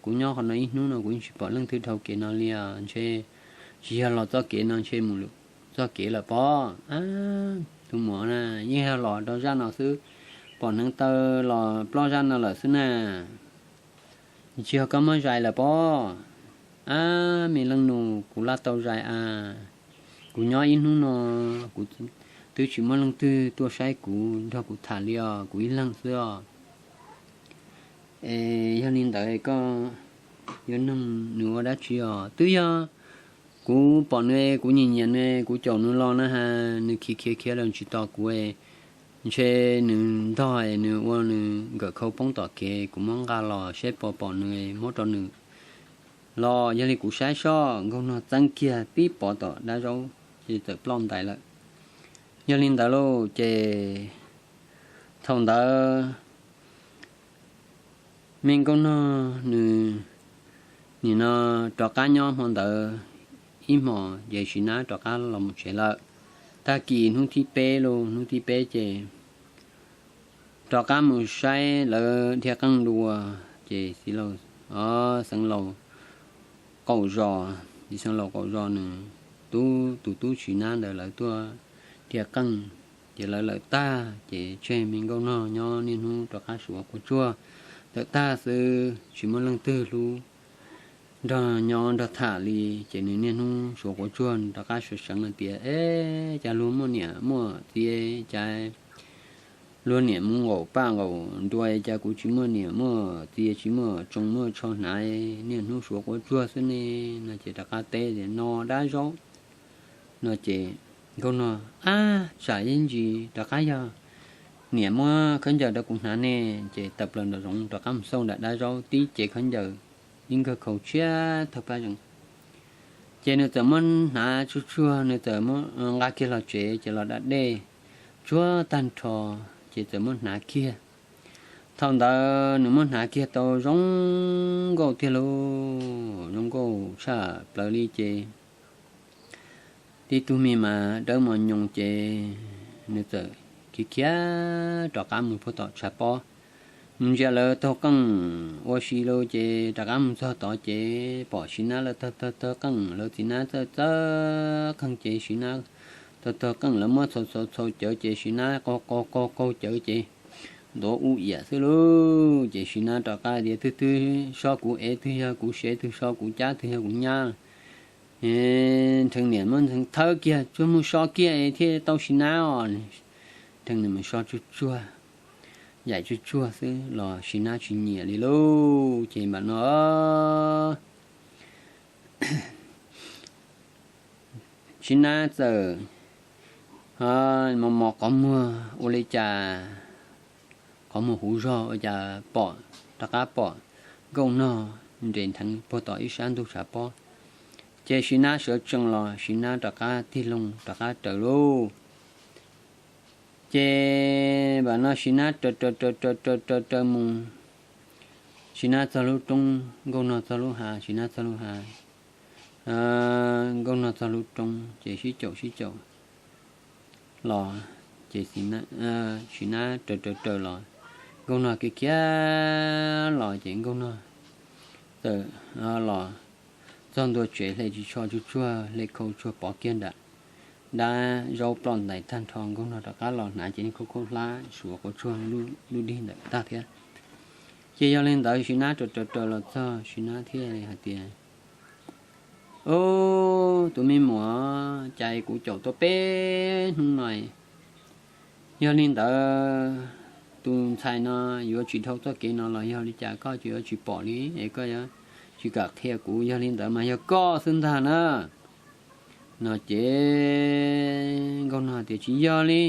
kuv nyob qhov no ib hnub no kuv yeej tsis pom leej twg dhau kev no li os. Ntshe tsis yog los txoj kev no, ntshe mus lwm txoj kev lawm pob. Ab, tus muam na, yeej yog los rau zaj no xwb, pom hneev taw los ploj zaj no lawm xwb na. Tsis yog koj muab zais lawm pob. Ab, me leej nus, kuv laj tau zais a, kuv nyob ib hnub no kuv twb tsis muaj leej twg tuaj saib kuv nrog kuv tham li os, kuv ib leeg xwb os. Es yog li ntawd koj yuav nug nws ua dab tsi os? Twb yog kuv pom nws, kuv nyiam nyiam nws, kuv caum nws los na has, nws khiav khiav khiav los tsis tos kuv, ntshe nws ntog, nws ua nws nkawm khau poob tom kev, kuv muab nqa los saib puas pom nws, muab rau nws los. Yog li kuv saib soj. Nkauj Nog txeeb kiag tib pov tom dab zaub, ces txawm ploj ntais lawm. Yog li ntawd lauj, ces thaum ntawd me Nkauj Nog nws nim no rov qab nyob hmo ntawd ib hmos, ces Sis Nab rov qab los mus tsev lawm. Tag kis hnub thib peb lauj, hnub thib peb ces rov qab mus saib lawv dhia qeej dua, ces txiv laus, xeev laus qaum zos, txiv xeev laus qaum zos nws tub, tus tub Sis Nab ntawd lawv tuaj dhia qeej, ces lawv lawm tag, ces tseg me Nkauj Nog nyob niaj hnub rov qab suav quav tsuag, lawm tag xwb tsis muaj leej twg hlub nrog nyob nrog tham li. Ces nws niaj hnub suav quav tsuag, rov qab sawv seev hais tias, Eb, cas luag muaj niam muaj txiv, cas luag niam mus nqaum paj nqaum nruas, cas kuv tsis muaj niam muaj txiv, tsis muaj tsoo muaj tsho hnav, niaj hnub suav quav tsuag xwb ne? No ces rov qab teb tias, No dab zaub. No ces Nkauj Nog, Ab, tsam ib ntsis rov qab yog niam muab khaub ncaws rau kuv hnav ne. Ces tawm plaws nraum zoov rov qab mus xauj nram dab zaub, tib cev khaub ncaws ib nkawg khau tshiab thawj paj zees. Ces nws txawm muab hnav tsuag tsuag, nws txawm muab nqa kiag los tsev, ces los da dej tsuag tag nrho, ces txawm muab hnav kiag. Thaum ntawd nws muab hnav kiag tau zoo nkauj tiag lauj, zoo nkauj tshaj plaws li. Ces tib tug me mas dawb mos nyoos, ces nws txawm khiav khiav rov qab mus puag tom tshav pob, mus ntsia lawv taug qeej ua si lauj. Ces rov qab mus txog tod, ces pom Sis Nab lawv taug taug taug qeej, lawv txiv nab txawj txawj qeej, ces Sis Nab taug taug qeej, lawv muab txhau txhau txhau cawv, ces Sis Nab qaug qaug qaug qaug cawv, ces ntuav ub iam xwb lauj. Ces Sis Nab rov qab tias, Twg twg so kuv ev, twg yog kuv sev, twg so kuv cab, twg yog kuv nyab? Nrheev niam muab nrheev thawb kiag, tsuag mus so kiag thiaj tau Sis Nab os. Nrheev niam mus so tsuag tsuag, yaim tsuag tsuag xwb los Sis Nab tsis nyiam li lauj. Ces mam no Sis Nab txawm mos mos qhov muag ua li cas, qhov muag huv zog ua cas pom, rov qab pom Nkauj Nog nres ntheev puag tom ib sab ntug tshav pob. Ces Sis Nab sawv tsees los Sis Nab rov qab tig loo rov qab raws lauj. Ces mam no Sis Nab raws raws raws raws raws raws mus, Sis Nab txog lub roob, Nkauj Nog txog lub hav, Sis Nab txog lub hav, Nkauj Nog txog lub roob, ces sib caum sib caum los, ces Sis Nab raws raws raws los, Nkauj Nog khiav khiav los, ces Nkauj Nog txawm los txog ntua tsev, hle ris tsho tsuag tsuag, hle khau tsuag pov kiag nram dab zaub ploj ntais tag nrho. Nkauj Nog rov qab los hnav cev niag khaub khaub hlab suav quav tsuag dub dig ntawm tag thiab. Ces yog li ntawd Sis Nab raws raws raws los txog, Sis Nab thiaj li hais tias, Ub, tus me muam, cas kuv caum tau peb hnub no, yog li ntawd tus ntxhais no yuav tsis dhau txoj kev no los yog li cas koj yuav tsis pom li es koj yuav tsis kam qhia kuv, yog li ntawd mas yog koj xwb ntag na. No ces Nkauj Nog tias, Tsis yog li,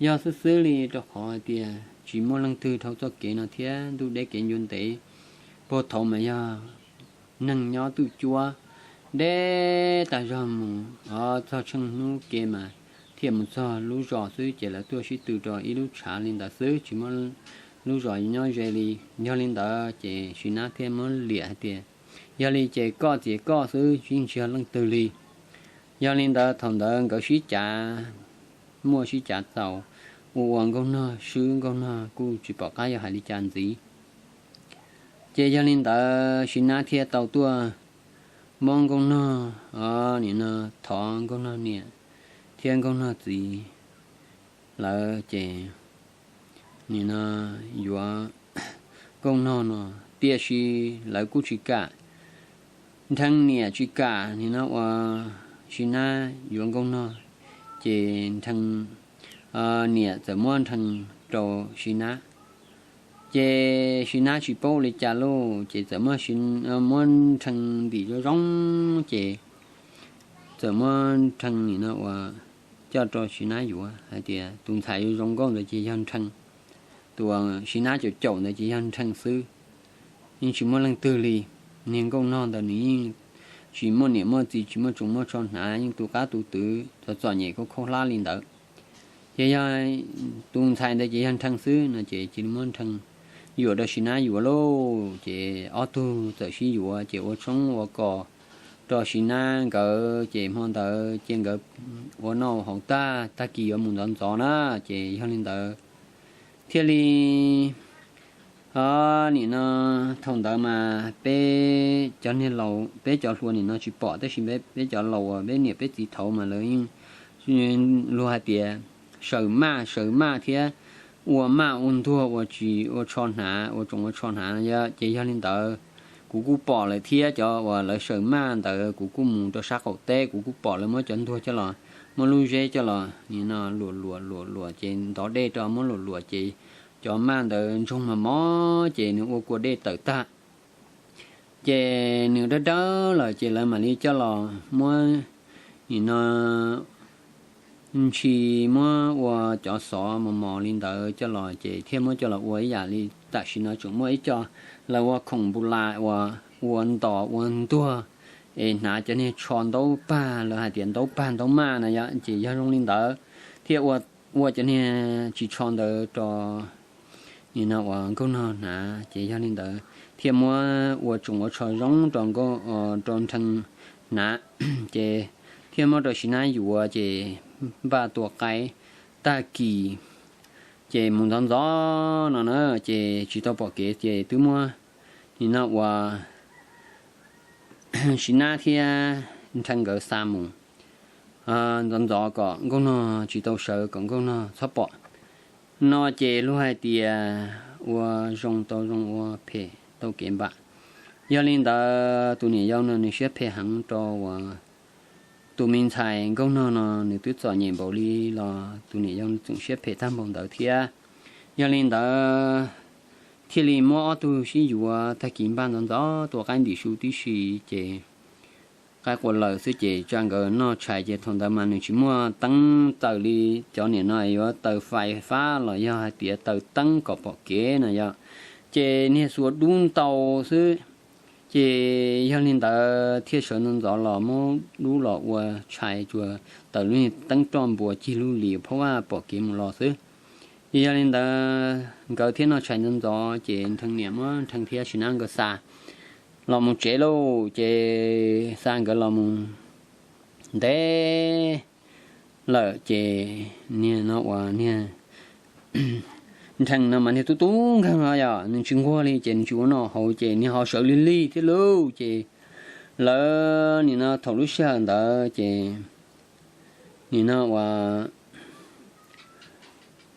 yog xwb xwb li, rau qhov hais tias tsis muaj leej twg dhau txoj kev no thiab, ntuj deb kev ncua ntev, puag thaum mas yog neeg nyob twj cuab deb tag zog mus, o, txog tsheej hnub ke mas thiaj mus txog lub zos xwb, ces lawv tuaj sib tw rau ib lub tshav li ntawd xwb, tsis muaj lub zos nyob ze li. Yog li ntawd ces Sis Nab thiaj muab liam hais tias, yog li ces koj txiav koj xwb, yeej tsis yog leej twg li. Yog li ntawd thaum ntawd nkawd sib cav muaj sib cav txaus, ua ua Nkauj Nog swb, Nkauj Nog kuj tsis pom qab yuav hais li cas ntxiv. Ces yog li ntawd Sis Nab thiaj tau tuaj muab Nkauj Nog, o, nim no thov Nkauj Nog niam thiab Nkauj Nog txiv lawv ces nim no yuav Nkauj Nog no, tiam sis lawv kuj tsis kam, Nrhee niam tsis kam nim no uas Sis Nab yuav Nkauj Nog, ces Nrhee, niam txawm muab Nrhee rau Sis Nab. Ces Sis Nab tsis paub li cas lauj, ces txawm muab Nrhee ntim zoo zoo, ces txawm muab Nrhee nim no uas coj rau Sis Nab yuav hais tias tus ntxhais zoo zoo nkauj ntawd ces yog Nrhee, tus uas Sis Nab caum caum ntawd ces yog Nrhee xwb, yeej tsis muaj leej twg li. Niag Nkauj Nog ntawd nws yeej tsis muaj niam muaj txiv, tsis muaj tsoos muaj tsho hnav, yeej tu qab tu twv txom txom nyem khaub khaub hlab li ntawd. Ces yog tus ntxhais ntawd ces yog Nrhee xwb no ces cia li muab Nrhee yuam rau Sis Nab yuav lauj. Ces ob tug txawm sib yuav ces ua tshoob ua kos rau Sis Nab nkawd, ces hmo ntawd ces nkawd ua noj haus tag, tag kis yuav mus ntxov ntxov na. Ces yog li ntawd thiaj li, o, nim no thaum ntawd mas peb cov niag laus, peb cov hluas nim no tsis pom, tab sis peb cov laus uas peb niam peb txiv thaud mas lawv yeej luag hais tias saws maj saws maj thiab ua maj ua ntuag ua tsis ua tsho hnav, ua tsoos ua tsho hnav yom. Ces yog li ntawd kuv kuj pom lawm thiab, cov uas lawv saws maj ntawd kuv kuj mus rau sab qaum teb, kuv kuj pom lawv muab cov ntuag coj los, muab lub zeb coj los nim no luam luam luam luam ces ntov dej rau muab luam luam ces cov maj ntawd ntsoog mos mos ces nws ua kua dej tawm tag. Ces nws dawb dawb lawm ces lawv mam li coj los muab nim no ntshis muab ua cov xov mos mos li ntawd coj los ces thiaj muab coj los ua ib yam li tam sim no tseem muaj ib co lawv ua khoom npu las uas ua ntos ua ntuag es hnav cov niag tsho ntaub pag, lawv hais tias ntaub pag ntaub maj na yom. Ces yog zoo li ntawd thiaj ua, ua cov niag tsis tsho ntawd rau nim no uas Nkauj Nog hnav. Ces yog li ntawd thiaj muab ua tsoos ua tsho zoo rau Nkauj, rau Nrhee hnav, ces thiaj muab rau Sis Nab yuav ces npaj tua qaib tag kis ces mus ntxov ntxov no na, ces tsis tau pom kev ces twb muab nim no uas Sis Nab thiab Nrhee nkawd xa mus ntxov ntxov kom Nkauj Nog tsis tau sawv, kom Nkauj Nog txhob pom no ces luag hais tias ua zoo tau zoo, ua phem tau kev npam. Yog li ntawd tus niam yau no nws siab phem heev rau uas tus me ntxhais Nkauj Nog no, nws twb txom nyem npaum li los tus niam yau tseem siab phem tag npaum ntawd thiab. Yog li ntawd thiaj li muab ob tug sib yuav tag kis npaj ntxov ntxov tua qaib ntim su tib si ces qaib qua lawm xwb ces tsa nkawd noj tshais ces thaum ntawd mas nws tsis muaj teeb taws li cov niam no yuav taws fais fab los yog hais tias taws teeb kom pom kev no yom, ces niag xuas dub ntau xwb. Ces yog li ntawd thiaj sawv ntxov ntxov los muab dub los ua tshais tsuas taws lub niag teeb roj npuas cig lub lis phob vaj pom kev mus los xwb. Ces yog li ntawd nkawd thiaj noj tshais ntxov ntxov ces Nrhee niam muab Nrhee thiab Sis Nab nkawd xa los mus tsev lauj. Ces xa nkawd los mus ntev lawm ces niag no uas niag Nrhee no mas niag tub tub nkeeg no yom, nws tsis nquag li ces nws tsis ua noj haus ces niag ho sawv lig lig thiab lauj. Ces lawv nim no thaum lub sij hawm ntawd ces nim no uas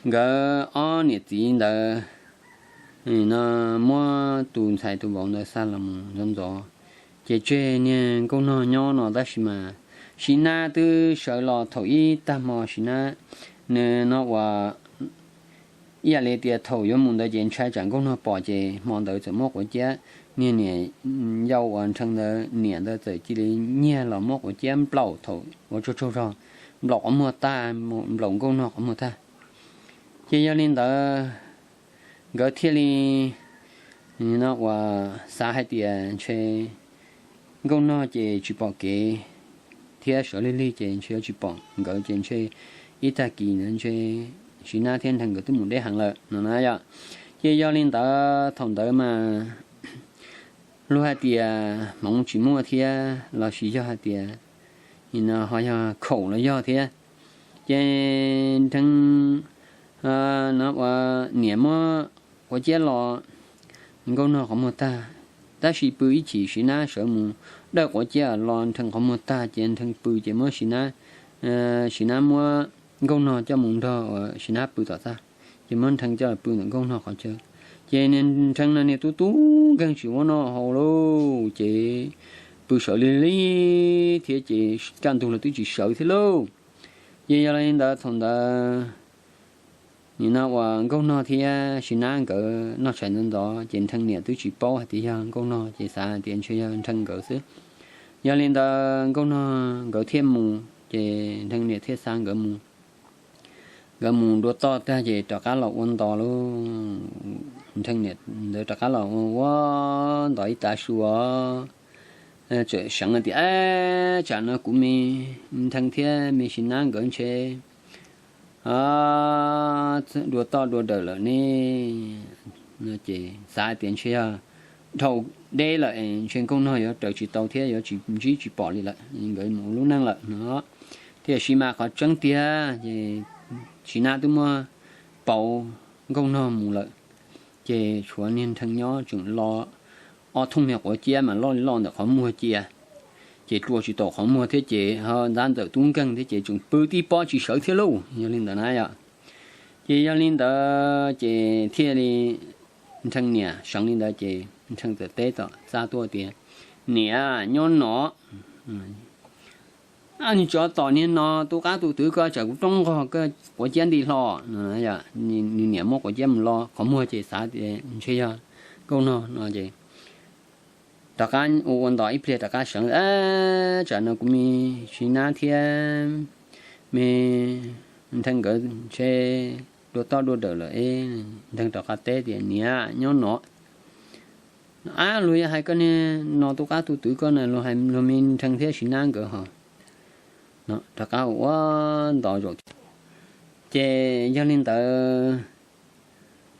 nkawd ob niam txiv ntawd nim no muab tus ntxhais tus vauv ntawd xa los mus ntxov ntxov. Ces tseg niag Nkauj Nog nyob no tab sis mas Sis Nab twb sawv los thaum ib tag hmo Sis Nab, nws no uas ib yam li tias thaum yuav mus ntawd ces ntshai tsam Nkauj Nog pom ces hmo ntawd txawm muab quav ciab, niag niam yau uas Nrhee ntawd niam ntawd txawm cia li nyiag los muab quav ciab nplaum thaum ua tsaug tsaug zog, nplaum qhov muag tag, nplaum Nkauj Nog qhov muag tag. Ces yog li ntawd nkawd thiaj li no uas xav hais tias ntshe Nkauj Nog ces tsis pom kev thiab sawv lig lig ces ntshe yuav tsis pom nkawd ces ntshe ib tag kis ntawd ntshe Siv Nab thiab Nrheev nkawd twb mus deb heev lawm no na yom. Ces yog li ntawd thaum ntawd mas luag hais tias hmoov tsis muaj thiab los sis yog hais tias nim no ho yog khaum los yog thiab. Ces Nrheev no ua niam muab quav ciab los Nkauj Nog qhov muag tag, tab sis pw ib chim Siv Nab sawv mus dawj quav ciab los Nrheev qhov muag tag ces Nrheev pw ces muab Siv Nab, Siv Nab muab Nkauj Nog coj mus nrog Siv Nab pw tom txaj, ces muab Nrheev coj pw ntawm Nkauj Nog qhov chaw. Ces niag Nrheev no niag tub tub nkeeg tsis muaj noj haus lauj, ces pw sawv lig lig thiab ces kaj ntug los twb tsis sawv thiab lauj. Ces yog li ntawd thaum ntawd nim no uas Nkauj Nog thiab Siv Nab nkawd noj tshais ntxov ntxov ces Nrheev niam twb tsis paub hais tias yog Nkauj Nog ces xav tias ntshe yog Nrheev nkawd xwb. Yog li ntawd Nkauj Nog nkawd thiaj mus ces Nrheev niam thiaj xa nkawd mus. Nkawd mus dua toj tag ces rov qab los ua ntos lauj. Nrheev niam ntawd rov qab los ua ua ntos ib tav su os, txawm seev tias, Ab, tsam no kuv me Nrheev thiab me Siv Nab nkawd ntshe dua toj dua dawm lawm ne. Ces xav tias ntshe yog dhau deb lawm es ntshe Nkauj Nog yuav raws tsis tau thiab yuav tsis ntsib tsis pom li lawm, nkawd mus ua lub neej lawm no. Tiam sis mas qhov tseeb tiag ces Siv Nab twb muab pauv Nkauj Nog mus lawm. Ces tshuav niag Nrheev nyob tseem lo ob thooj niag quav ciab mas loj li loj ntawm qhov muag cia, ces rua tsis taus qhov muag thiab ces ho ntxab ntxawm tub nkeeg thiab ces tseem pw tib pob tsis sawv thiab lauj. Yog li ntawd na yom, ces yog li ntawd ces thiaj li Nrheev niam seev li ntawd ces Nrheev txawm teb tom txaj tuaj tias, Niam, nyob no. Nws tso tom niag no tus qab tus twv ko tsam kuv roob nqog koj quav ciab nti hlo no. Nws niam muab quav ciab mus lo qhov muag ces xav tias ntshe yog Nkauj Nog no ces rov qab ua ua ntos ib pliag rov qab seev, Tsam no kuv me Siv Nab thiab me Nrheev nkawd ntshe dua toj dua dawm lawm. Nrheev rov qab teb tias, Niam, nyob no. Ab, luag yog hais koj niag no tus qab tus twv ko na, luag hais luag me Nrheev thiab Siv Nab nkawd ho. Rov qab ua ntos zaum, ces yog li ntawd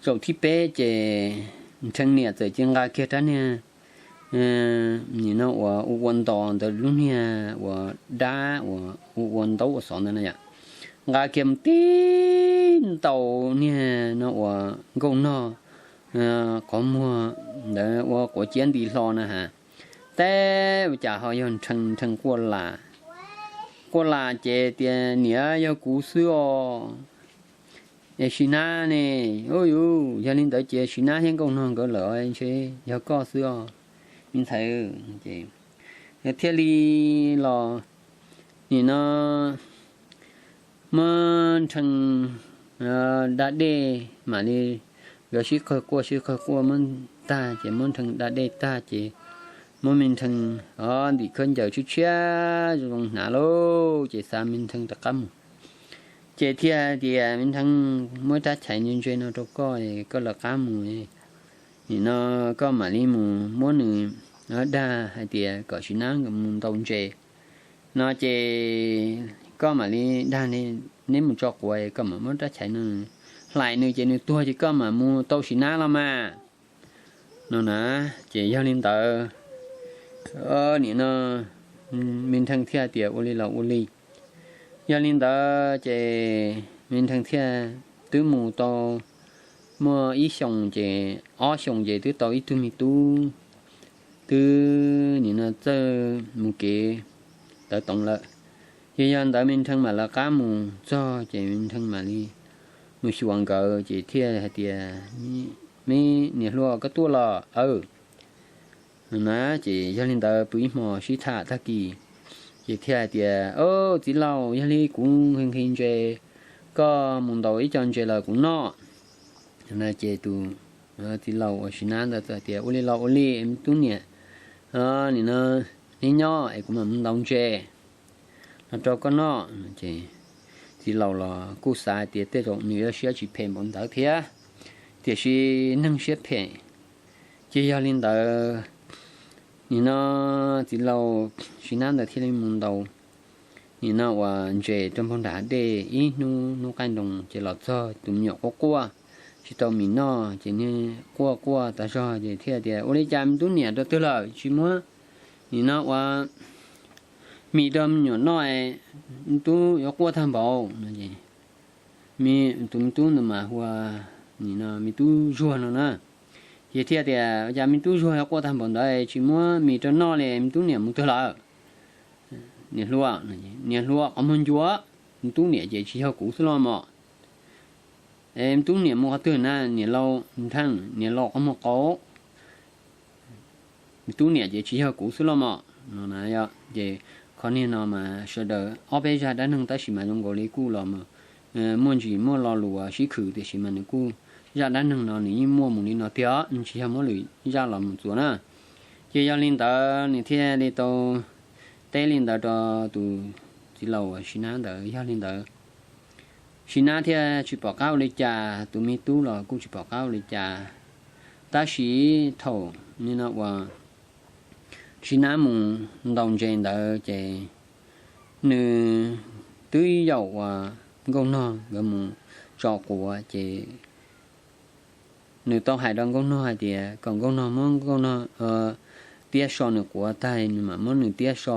zaum thib peb ces Nrheev niam txawm cia nqa kiag rab niag, nim no uas ua ua ntos ntawd lub niag uas dab uas ua ua ntaub ua xov ntawd na yom, nqa kiag mus tib ntaus niag no uas Nkauj Nog qhov muag ntawd ua quav ciab nti hlo na has. Teb ua cas ho yog Nrheev, Nrheev quaj las, quaj las ces tias, Niam, yog kuv xwb os. Es Siv Nab ne? Yog li ntawd ces Siv Nab thiab Nkauj Nog nkawd lawm ntshe yog koj xwb os me ntxhais. Thiaj li los nim no muab Nrheev da dej mam li, nkawd sib qawg quaj sib qawg quaj muab tag ces muab Nrheev da dej tag ces muab me Nrheev ntim khaub ncaws tshiab tshiab zoo hnav lauj, ces xa me Nrheev rov qab mus. Ces thiaj tias, Me Nrheev, muab rab chais ntse ntse no rau koj, koj lawv qab mus, nim no koj mam li mus muab nws dag hais tias kom Siv Nab nkawd mus ntaus ntses no ces koj mam li dag, neb mus tso quav, koj mam muab rab chais no hlais nws ces nws tuag ces koj mam mus tau Siv Nab los mas no na. Ces yog li ntawd nim no me Nrheev thiaj tias, Ua li los ua li. Yog li ntawd ces me Nrheev thiaj twb mus tau muaj ib xyoos ces ob xyoos ces twb tau ib tug me tub, twb nim no txawj mus kev tawv toov lawm. Ces yog ntawd me Nrheev mam lawv qab mus txog ces me Nrheev mam li mus xyuas nkawd ces thiaj hais tias, Me niam hluas, koj tuaj los? Aw. Na ces yog li ntawd pw ib hmos sib tham tag kis ces thiaj hais tias, Txiv laus, yog li kuv nqhis nqhis ntses, koj mus ntaus ib co ntses los kuv noj. Ces tus txiv laus uas Siv Nab ntawd txawm tias, Ua li los ua li me tub niam, nim no neb nyob es kuv mam mus ntaus ntses los rau koj noj. Ces txiv laus los kuj xav hais tias tej zaum nws yuav siab tsis phem npaum ntawd thiab, tiam sis neeg siab phem. Ces yog li ntawd Nim no txiv laus Siv Nab ntawd thiaj li mus ntaus nim no uas ntses rau npoo nram hav dej ib hnub, hnub qaij nroos ces los txog tus me nyuam quaj quaj tsis tau mis noj ces nws quaj quaj tas zog ces thiaj tias, Ua li cas me tub niam rau twg lawm tsis muab nim no uas mis rau me nyuam noj, me tub yuav quaj tag npaum no. Tus me tub ntawd mas hu ua nim no me tub Zuag no na. Ces thiaj tias, Ua cas me tub Zuag yuav quaj tag npaum ntawd tsis muab mis rau noj li, me tub niam mus twg lawm? Niam hluas, niam hluas qhov muag ncuav, me tub niam ces tsis yog kuv xwb los mas. Es me tub niam mus qhov twg na? Niam laus ntheej, niam laus qhov muag qaug, me tub niam ces tsis yog kuv xwb los mas no na. Ces qhov niag no mas sawv daws ob peb zaj dab neeg tab sis mas zoo nkaus li kuj los muaj ntsis muaj lo lus sib khwm tiam sis mas nws kuj, zaj dab neeg no nws yeej muaj mus li no tiag, nws tsis yog muab lwm zaj los mus txuas na. Ces yog li ntawd nws thiaj li tau teb li ntawd rau tus txiv laus Siv Nab ntawd. Yog li ntawd Siv Nab thiaj tsis pom qab ua li cas, tus me tub los kuj tsis pom qab ua li cas. Tab sis thaum nim no uas Siv Nab mus ntaus ntses ntawd ces nws twb yaum uas Nkauj Nog nkawd mus tso quav ces nws tau hais rau Nkauj Nog hais tias kom Nkauj Nog muab Nkauj Nog tiab so nws quav tag nws mam muab nws tiab so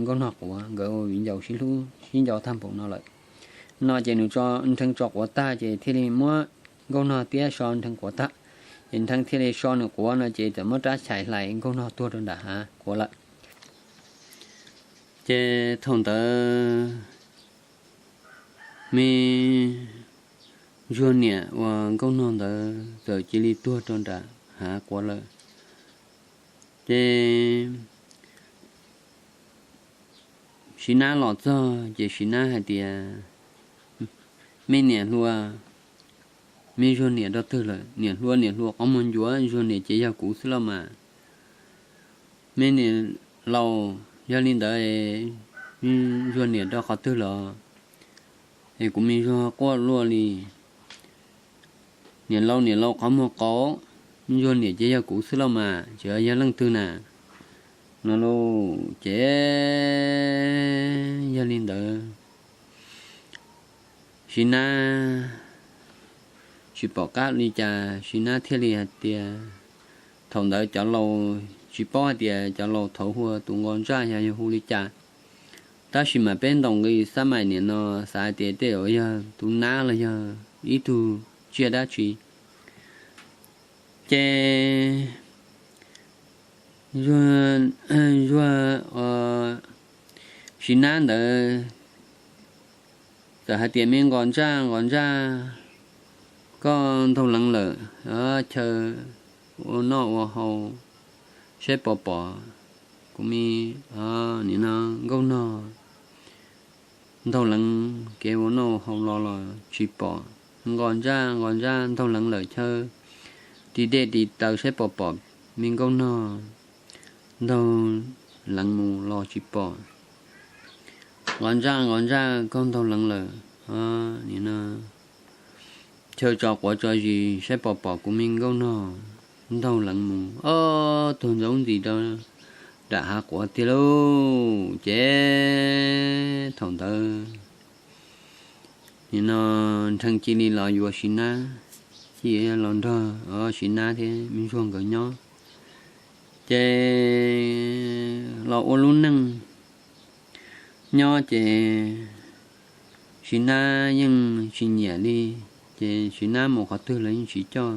Nkauj Nog quav, nkawd ua viv ncaus sib hlub sib nco tag npaum no lawm no. Ces nws nrheev tso quav tag ces thiaj li muab Nkauj Nog tiab so nrheev quav tag, ces nrheev thiaj li so nws quav no ces txawm muab rab chais hlais Nkauj Nog tuag rau nram hav quav lawm. Ces thaum ntawd me Zuag niam uas Nkauj Nog ntawd txawm cia li tuag rau nram hav quav lawm. Ces Siv Nab los txog ces Siv Nab hais tias, Me niam hluas, me Zuag niam rau twg lawm? Niam hluas, niam hluas qhov muag ncuav, Zuag niam ces yog kuv xwb los mas. Me niam laus, yog li ntawd Zuag niam rau qhov twg los? Es kuv me Zuag quaj luaj li. Niam laus, niam laus qhov muag qaug, Zuag niam ces yog kuv xwb los mas, tsis yog leej twg na no lauj. Ces yog li ntawd Siv Nab tsis pom qab li cas, Siv Nab thiaj li hais tias, thaum ntawd cov laus tsis paub hais tias cov laus thaud hu ua tus nqos ntsaj yog yog hu li cas. Tab sis mas peb ntaus nqi xab mais niam no xav hais tias tej zaum yog tus nab los yog ib tug tsiaj dab tsi. Ces Zuag, Siv Nab ntawd txawm hais tias, Me nqos ntsaj, nqos ntsaj, koj ntaug leev lawm, chaw ua noj ua haus saib pom pom, kuv me nim no Nkauj Nog ntaug leev, kev ua noj ua haus los los tsis pom. Nqos ntsaj, nqos ntsaj, ntaug leev lawm, chaw ris dej ris taws saib pom pom, me Nkauj Nog ntaug leev mus los tsis pom. Nqos ntsaj, nqos ntsaj, koj ntaug leev lawm, nim no chaw tso quav tso zis saib pom pom, kuv me Nkauj Nog ntaug leev mus ob tug ntxoov ntxis rau nram hav quav tiag lauj. Ces thaum ntawd nim no Nrheev cia li los yuav Siv Nab, cia li los nrog Siv Nab thiab me Zuag nkawd nyob. Ces los ua lub neej nyob ces Siv Nab yeej tsis nyiam li, ces Siv Nab mus qhov twg los yeej tsis coj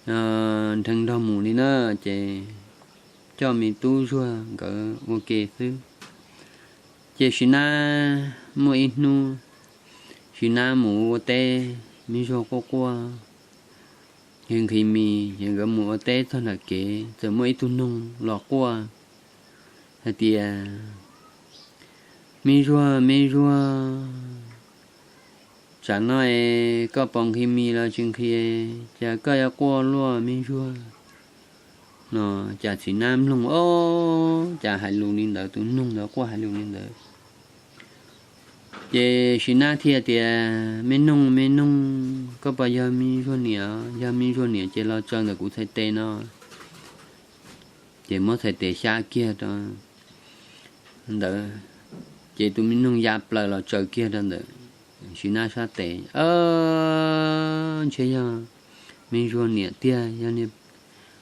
Nrheev nrog mus li na, ces coj me tub Zuag nkawd ua ke xwb. Ces Siv Nab muaj ib hnub, Siv Nab mus ua teb, me Zuag quaj quaj, nqhis mis, ces nkawd mus ua teb txog nram kev txawm muaj ib tug noog los quaj hais tias, Me Zuag, me Zuag, tsam no es koj puas nqhis mis los tsis nqhis, cas koj yuav quaj luaj me Zuag? No, cas Siv Nab mloog, o, cas hais lus li ntawd, tus noog ntawd quaj hais lus li ntawd. Ces Siv Nab thiaj tias, Me noog, me noog, koj puas yog me Zuag niam? Yog me Zuag niam ces los tsaws ntawm kuv txhais tes no. ces muab txhais tes xyab kiag rau ntawd, ces tus me noog ya plaws los tsaws kiag rau ntawm Sim Nab sab tes. Ntshe yog me ntsuag niam tiag, yog niam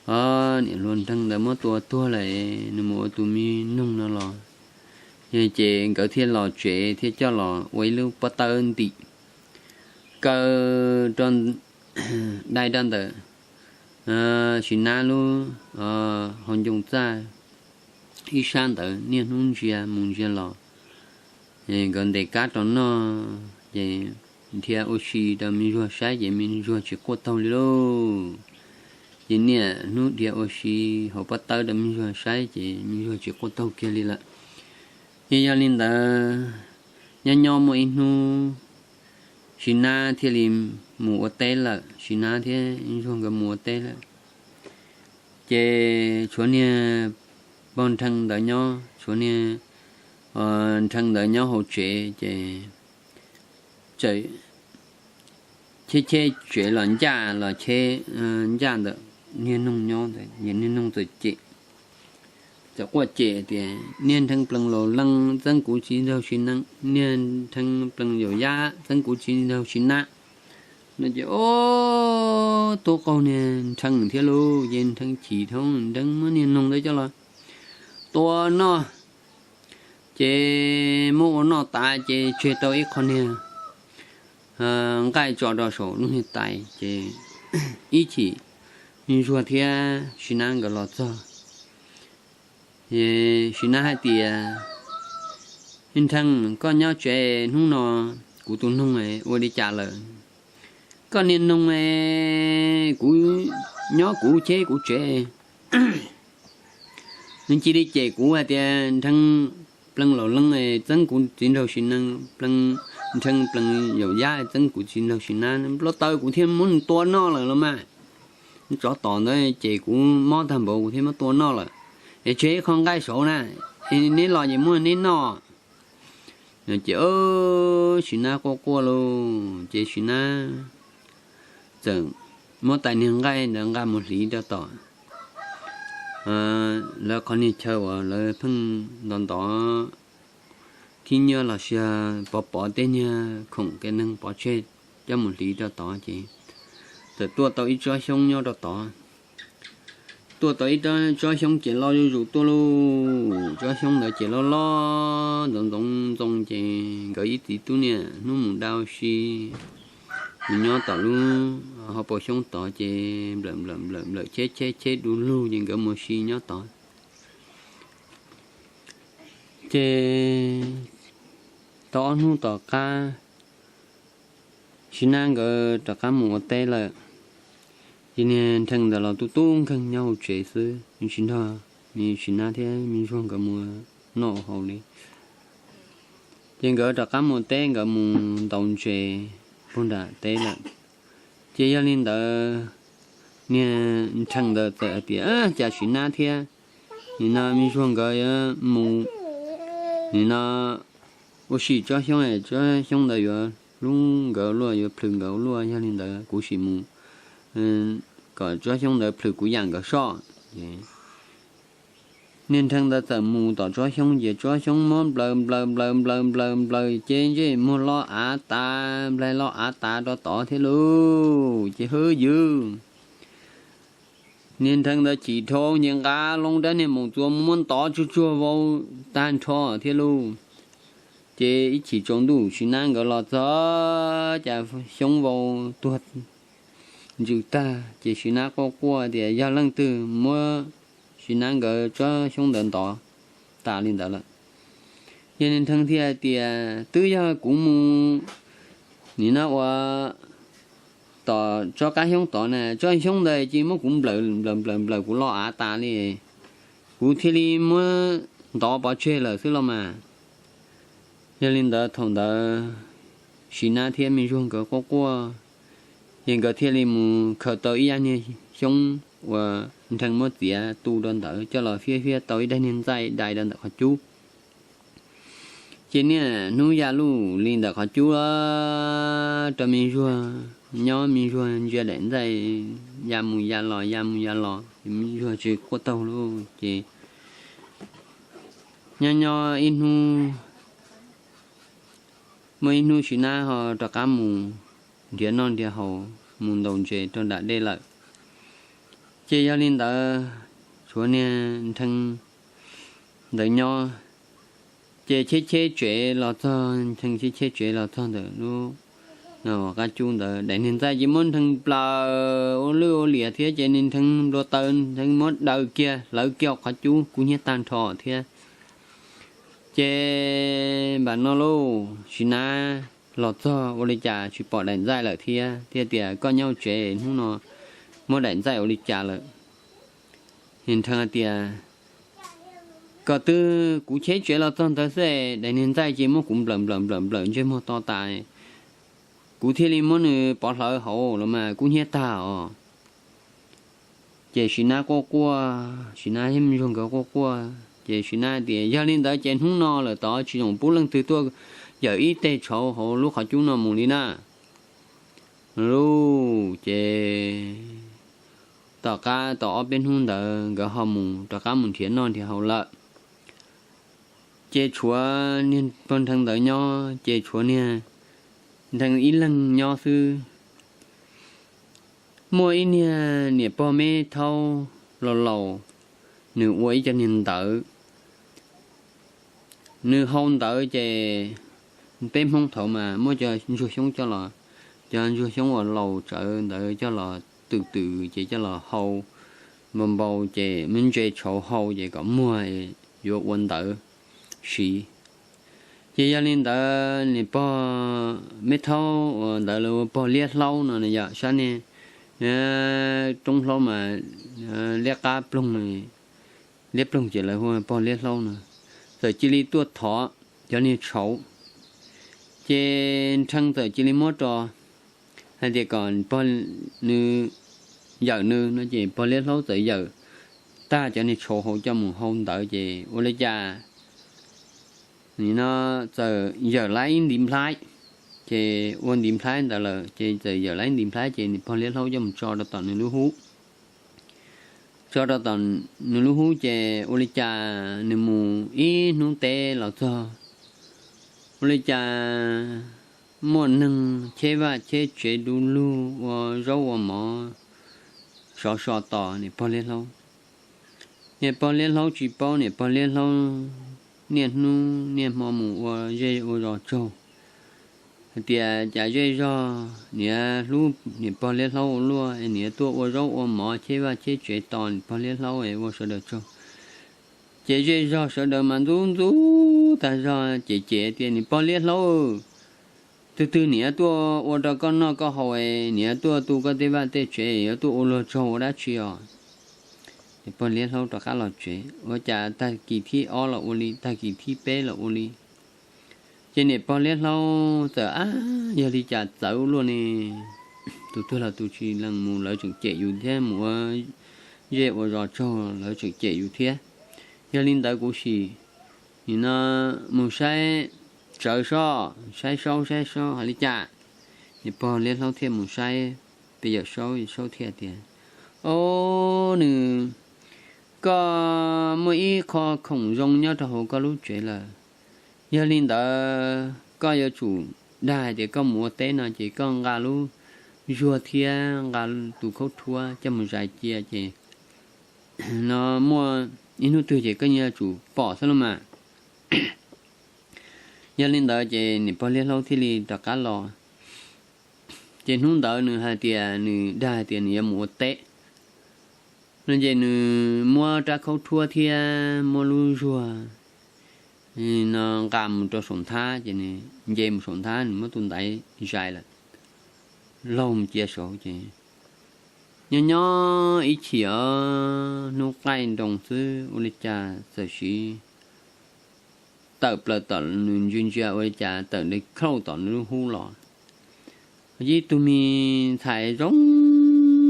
hluas Nree ntawd muab tua tuag lawm, nws mus ua tus me noog no los. Ces nkawd thiaj los tsev thiab coj los ua ib lub pob tawb ntim kaw rau, dai rau ntawm Sim Nab lub hauv ncoo txaj ib sab ntawd niaj hnub ntsia mus ntsia los. Nkawd ntes kab rau noj ces dhia ua si rau me ntsuag saib ces me ntsuag tsis quaj taug li lauj. Ces niaj hnub dhia ua si hauv pob tawb rau me ntsuag saib ces me ntsuag tsis quaj taug kiag li lawm. Ces yog li ntawd, nyob nyob muaj ib hnub Sim Nab thiaj li mus ua teb lawm, Sim Nab thiab me ntsuag nkawd mus ua teb lawm. Ces tshuav niag pog Nree ntawd nyob, tshuav niag Nree ntawd nyob hauv tsev ces cheb cheb tsev los ncaj los cheb ncaj ntawm niag noog nyob ntawd, niag noog txawm cem, txawm quaj cem tias, Niag Nree plees laus leej, txeeb kuv tsis nraug Sim Nab, niag Nree plees yaum yab, txeeb kuv tsis nraug Sim Nab. No ces ob tug qaug niag Nree thiab lauj, ces Nree chim dhau, Nree muab niag noog ntawd coj los tua noj. Ces muab ua noj tas ces tseg tau ib qho niag nqaij tso rau saum lub niag tais ces ib chim me ntsuag thiab Sim Nab nkawd los txog. Sim Nab hais tias, Nree, koj nyob tsev hnub no, kuv tus noog ua li cas lawm? Koj niag noog, kuv nyob kuv cheb kuv tsev, nws cia li cem kuv hais tias Nree plees laus leej txeeb kuv tsis nraug Sim Nab, Nree plees yaum yab txeeb kuv tsis nraug Sim Nab, nplo taw kuv thiaj muab nws tua noj lawm los mas. Tsov tom ntawd cem kuv mob tag npaum kuv thiaj muab tua noj lawm. Es tseg ib qho nqaij saud na, neb los ces muab neb noj. Ces Sim Nab quaj quaj lauj, ces Sim Nab txawm muab tais niag nqaij ntawd nqa mus hliv rau tom lawv qhov niag chaw uas lawv pheej ntov ntov khib nyiab los sis pov pov tej niag khoom kev neeg pov tseg coj mus hliv rau tod ces txawm tuaj tau ib tsob xyoob nyob rau tod. Tuaj tau ib tsob xyoob ces loj zuj zus tuaj lauj, tsob xyoob ntawd ces loj loj ntxoov ntxoov ntxoo ces nkawd ib txiv tub niam hnub mus da ua si mus nyob tom lub hauv paus xyoob tod ces nplawm nplawm nplawm nplawm cheb cheb cheb du lug ces nkawd mus ua si nyob tod. Ces tau ob hnub tom qab, Sim Nab nkawd rov qab mus ua teb lawm. Ces niag Nree ntawd los tu tu nkeeg nyob hauv tsev xwb, nws tsis nrog Sim Nab thiab me ntsuag nkawd mus noj ua haus li. Ces nkawd rov qab mus teb, nkawd mus ntaus ntses puag nram teb lawm. Ces yog li ntawd, niag Nree ntawd txawm hais tias, Cas Sim Nab thiab nim no me ntsuag nkawd yuav mus nim no ua si tsob xyoob, tsob xyoob ntawd yuav hlub nkawd luaj, yuav plhws nkawd luaj. Yog li ntawd kuv sim mus kom tsob xyoob ntawd plhws kuv yam nkawd soj. Niag Nree ntawd txawm mus tom tsob xyoob ces tsob xyoob muab nplaws nplaws nplaws nplaws nplaws nplaws ces ntsej muag loj av tas, nplaig loj av tas rau tod thiab lauj. Ces hwb ywg, niag Nree ntawd chim dhau ces nqa loo rab niag maum txuas muab ntov tsuag tsuag vau tag nrho thiab lauj. Ces ib chim tsaus ntuj Sim Nab nkawd los txog, cas xyoob vau tuag ntsws tag. Ces Sim Nab quaj quaj tias yog leej twg muab Sim Nab nkawd tsob xyoob ntawd ntov tas li ntawd lawm. Yog niag Nree thiaj tias twb yog kuv mus nim no ua tom tsob qab xyoob tod na, tsob xyoob ntawd cia muab kuv nplawm nplawm nplawm nplawm kuv loj av tas li, kuv thiaj li muab ntov pov tseg lawm xwb los mas. Yog li ntawd thaum ntawd Sim Nab thiab me ntsuag nkawd quaj quaj, ces nkawd thiaj li mus khaws tau ib yam niag xyoob uas Nree muab txiav tu rau ntawd coj los fiab fiab tau ib daim niag ntxaij dai rau ntawm qhov cub. Ces niaj hnub ya luj li ntawm qhov cub los rau me zuag, nyob me zuag ntsia daim ntxaij ya mus ya los ya mus ya los, me zuag tsis quaj taug lauj. Ces nyob nyob ib hnub, muaj ib hnub Sis Nab ho rov qab mus nrhiav noj nrhiav haus, mus ntaus ntses rau nram dej lawm. Ces yog li ntawd, tshuav niag Nrhee ntawd nyob, ces cheb cheb tsev los txog, Nrhee cheb cheb tsev los txog ntawm lub qab cub ntawd, daim niag ntxaij ces muab Nrhee plaws ua lwj ua liam thiab, ces niag Nrhee nplua taws, Nrhee muab daws kiag hlawv kiag qhov cub kub hnyiab tag nrho thiab. Ces npam no lauj, Sis Nab los txog ua li cas tsis pom daim ntxaij lawm thiab, thiaj tias, Koj nyob tsev hnub no muab daim ntxaij ua li cas lawm? Niag Nrhee hais tias, Koj twb, kuv cheb tsev los txog ntawd xwb, daim niag ntxaij ces muab kuv nplawm nplawm nplawm nplawm ntsej muag to tas, kuv thiaj li muab nws pov hlawv hauv los mas kub hnyiab tag os. Ces Sis Nab quaj quaj, Sis Nab thiab me zuag nkawd quaj quaj, ces Sis Nab tias, Yog li ntawd ces hnub no lawm tod tsis txhob pub leej twg tuaj yawm ib teg tshauv hauv lub qhov cub no mus li na. Lauj, ces tom qab tau ob peb hnub ntawd nkawd ho mus rov qab mus nrhiav noj nrhiav haus lawm. Ces tshuav niag pog Nrhee ntawd nyob, ces tshuav niag Nrhee ib leeg nyob xwb. Muaj ib niag niam pog me thaub laus laus, nws ua ib co niag ntawv. Nws hau ntawv ces peb Hmoob thaud mas muab cov ntsuag xyoob coj los, cov ntsuag xyoob uas laus tsawv ntawd coj los twm twm ces coj los hau npau npau ces muab ntse tshauv hau ces kom muag yuav ua ntawv siv. Ces yog li ntawd niam pog me thaub uas ntawd lawv ua pog liab hlaub no yog sab niag roob hlaub mas liab qab ploog, liab ploog ces lawv hu pog liab hlaub no, txawm cia li tuaj thov cov niag tshauv. Ces Nrhee txawm cia li muab rau hais tias kom pog, nws yawm nws no ces pog liab hlaub txawm yawm tag cov niag tshauv hauv coj mus hau ntawv ces ua li cas no txawm yawm laib ntiv nplhaib. Ces ua ntiv nplhaib ntawd lawm ces txawm yawm laib ntiv nplhaib ces niam pog liab hlaub coj mus tso rau tom nws lub hub. Tso rau tom nws lub hub ces ua li cas nws mus ib hnub teb los txog, ua li cas muaj neeg cheb vaj cheb tsev du lug ua zaub ua mov sov so tos niam pog liab hlaub. Niam pog liab hlaub tsis paub niam pog liab hlaub niaj hnub niaj hmo mus ua zej ua zos tsaug, hais tias cas zej zog niam hlub niam pog liab hlaub ua luaj es niam tuaj ua zaub ua mov cheb vaj cheb tsev tos niam pog liab hlaub es ua sawv daws tsaug. Ces zej zog sawv daws mas ntxub ntxub tag zog ces cem tias, Niam pog liab hlaub, twg twg niam tuaj ua rau koj noj koj haus es niam tuaj tu koj tej vaj tej tsev, yuav tuaj ua luag tsaug ua dab tsi os? Niam pog liab hlaub rov qab los tsev, ua cas tag kis thib ob los ua li, tag kis thib peb los ua li. Ces niam pog liab hlaub txawm, Ab, yog li cas txawv ua luaj ne? Tus twg los tus tsis lees mus lawv tseem cem yus thiab, mus ua zej ua zos tsaug lawv tseem cem yus thiab. Yog li ntawd kuv sim nim no mus saib tsawv saub, saib saub saib saub hais li cas. Niam pog liab hlaub thiaj mus saib pes yawm saub, saub thiaj tias, Ob, nws, koj muaj ib qho khoom zoo nyob rau hauv koj lub tsev lawm. Yog li ntawd koj yuav tsum, dag hais tias koj mus ua teb no ces koj nqa lub zuag thiab nqa tus khaub rhuab coj mus zais cia ces no muaj ib hnub twg ces koj yuav tsum pom xwb los mas. Yog li ntawd ces niam pog liab hlaub thiaj li rov qab los. Ces hnub ntawd nws hais tias, nws dag hais tias nws yuav mus ua teb no ces nws muab rab khaub rhuab thiab muab lub zuag no nqa mus rau saum nthab ces nws nce mus saum nthab, nws muab tus ntaiv zais lawm, laug mus cia saud ces nyob nyob ib chim os, hnub qaij nroo xwb ua li cas txawm siv tawm plaws tom nws ntsia ntsia ua li cas tawm nte khauj tom nws lub hub los. Ib tug me ntxhais zoo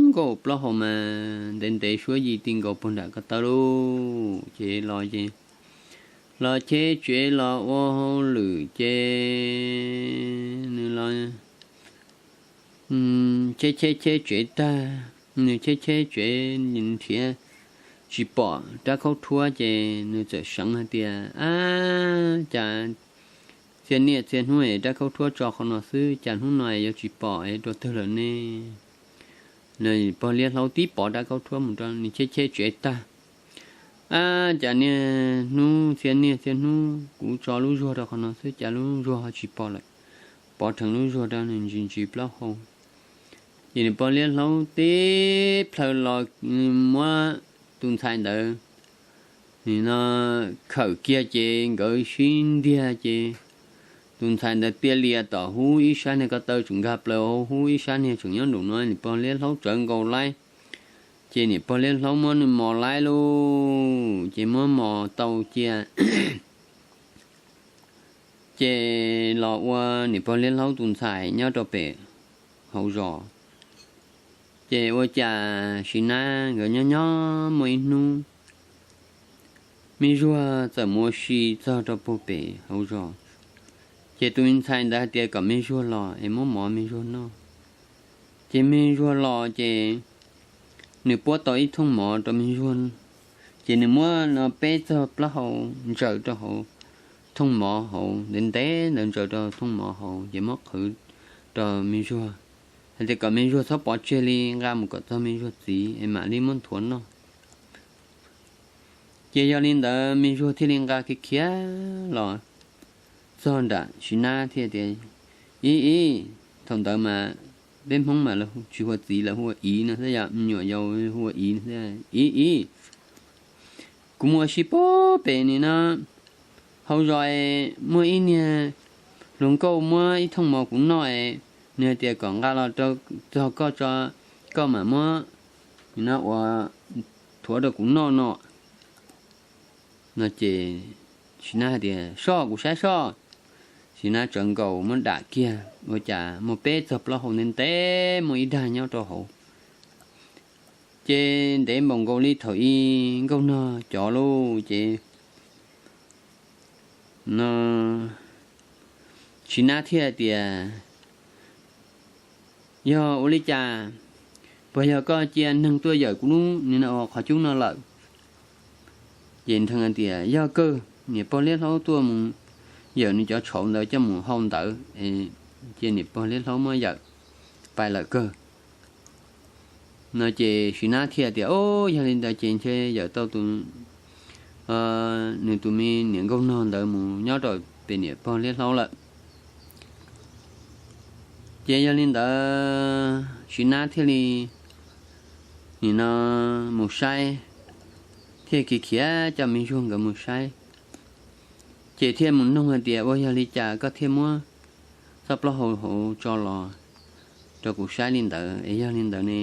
nkauj plaub hau mas ntev ntev suab yig ti nkaus puag nram ko taw lauj, ces los ces los cheb tsev los ua hauj lwm ces nws los cheb cheb cheb tsev tag, nws cheb cheb tsev nrhiav tsis pom rab khaub rhuab ces nws txawm seev hais tias, Ab, cas txhia niaj txhia hnub es rab khaub rhuab tso qhov no xwb, cas hnub no yuav tsis pom es rau twg lawm ne? Nws pog liab hlaub tib pov rab khaub rhuab mus rau nws cheb cheb tsev tag. Ab, cas niaj hnub txhia niaj txhia hnub kuv tso lub zuag rau qhov no xwb, cas lub zuag ho tsis pom lawm? Pov rheev lub zuag rau nws ntsis ntsis plaub hau. Ces nws pog liab hlaub tib plhaw los muab tus ntxhais ntawd nim no khawm kiag ces nkawd sib ntiag ces tus ntxhais ntawd tia lias tom hub ib sab niag ko taw tseem nkag plaws hauv hub ib sab niag tseem nyob nraum no, nws pog liab hlaub tsawv nkaus laib. Ces nws pog liab hlaub muab nws mos laib lauj, ces muab mos tau cia ces los ua nws pog liab hlaub tus ntxhais nyob rau pem hauv zos. Ces ua cas Sim Nab nkawd nyob nyob muaj ib hnub me zuag txawm mus ua si txog rau puag pem hauv zos. Ces tus ntxhais ntawd hais tias kom me zuag los es muab mov me zuag noj. Ces me zuag los ces nws puab tau ib thooj mov rau me zuag, ces nws muab no peb txog plaub hau ntsaws rau hauv thooj mov hauv ntev ntev ntawd ntsaws rau thooj mov hauv ces muab qhwv rau me zuag, hais tias kom me zuag txhob pov tseg li, nqa mus kom txog me zuag txiv es mam li muab nthuav noj. Ces yog li ntawd me zuag thiaj li nqa khiav khiav los txog nram Sim Nab thiaj tias, Ib ib, thaum ntawd mas peb Hmoob mas tsis hu ua txiv, lawv hu ua iv no xwb, yog me nyuam yaus hu ua iv no xwb. Ib ib, kuv mus ua si puag pem nim no hauv zos es muaj ib niag hluas nkauj muab ib thooj mov kuv noj es nws hais tias kom nqa los rau txog koj tso, koj mam muab nim no ua thuav rau kuv noj no. No ces Sim Nab hais tias, Soj, kuv saib soj. Sim Nab tsawv nkaus muab dam kiag ua cas muaj peb txog plaub hau ntev ntev muaj ib dag nyob rau hauv. Ces ntev npaum nkaus li thaum ub Nkauj Nog cov lauj, ces no Sim Nab thiaj tias, Yog ua li cas? Puas yog koj cia neeg tuaj yawm kuv lub nim no qhov cub no lawm? Ces Nrhee tias, Yog kawg, niam pog liab hlaub tuaj mus yawm nws cov tshauv ntawd coj mus hau ntawd. Ces niam pog liab hlaub muab yawm pais lawm kawg. No ces Sim Nab thiaj tias, O, yog li ntawd ces ntshe yawm tau tus, nws tus me niam Nkauj Nog ntawd mus nyob rau pem niam pog liab hlaub lawm. Ces yog li ntawd Sim Nab thiaj li nim no mus saib, thiaj khiav khiav coj me zuag nkawd mus saib. Ces thiaj mus noog hais tias, Ua yog li cas koj thiaj muab txoj plaub hau hauv tso los rau kuv saib li ntawd es yog li ntawd ne,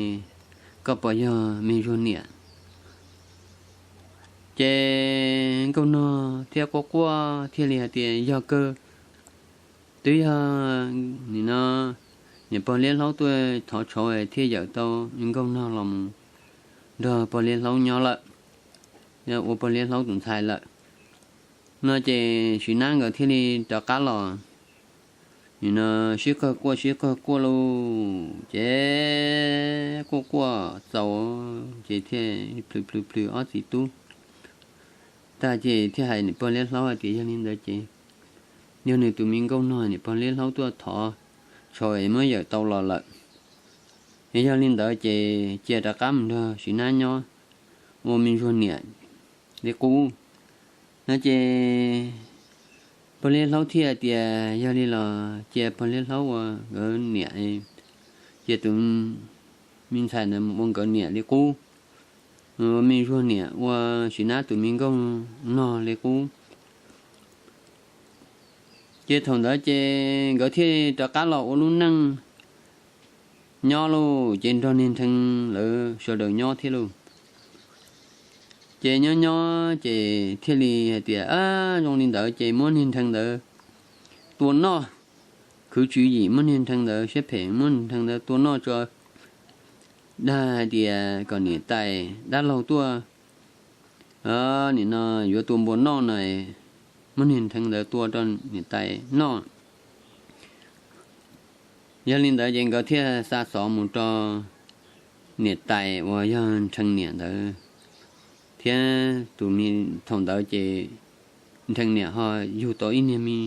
koj puas yog me zuag niam? Ces Nkauj Nog thiaj quaj quaj thiaj li hais tias, Yog kawg, twb yog nim no niam pog liab hlaub tuaj thov tshauv thiaj yawm tau Nkauj Nog los mus nrog pog liab hlaub nyob lawm, ua pog liab hlaub tus ntxhais lawm. No ces Sim Nab nkawd thiaj li rov qab los, nim no sib qawg quaj sib qawg quaj lauj, ces quaj quaj txaus ces thiaj plhws plhws plhws ob txiv tub tag ces thiaj hais niam pog liab hlaub hais tias, Yog li ntawd ces yog nws tus me Nkauj Nog niam pog liab hlaub tuaj thov tshauv es muab yawm tau los lawm. Es yog li ntawd ces cia rov qab mus nrog Sim Nab nyob ua me zuag niam li qub. No ces pog liab hlaub thiaj tias, Yog li los cia pog liab hlaub ua nkawd niam, cia tus me ntxhais ntawd mus ua nkawd niam li qub, ua me zuag niam ua Sim Nab tus me Nkauj Nog li qub. Ces thaum ntawd ces nkawd thiaj rov qab los ua lub neej nyob lauj, ces nrog niag Nrhee lawv sawv daws nyob thiab lauj. Ces nyob nyob ces thiaj li hais tias, Zoo li ntawd ces muab niag Nrhee ntawd tua noj, khwv tswv yim muab niag Nrhee ntawd siab phem muab niag Nrhee ntawd tua noj tso, dag hais tias kom niam tais dab laug tuaj nim no yuav tua npua noj no, muab niag Nrheev ntawd tua rau niam tais noj. Yog li ntawd ces nkawd thiaj xa xov mus rau niam tais uas yog Nrheev niam ntawd thiab tus, thaum ntawd ces Nrheev niam ho yug tau ib niag me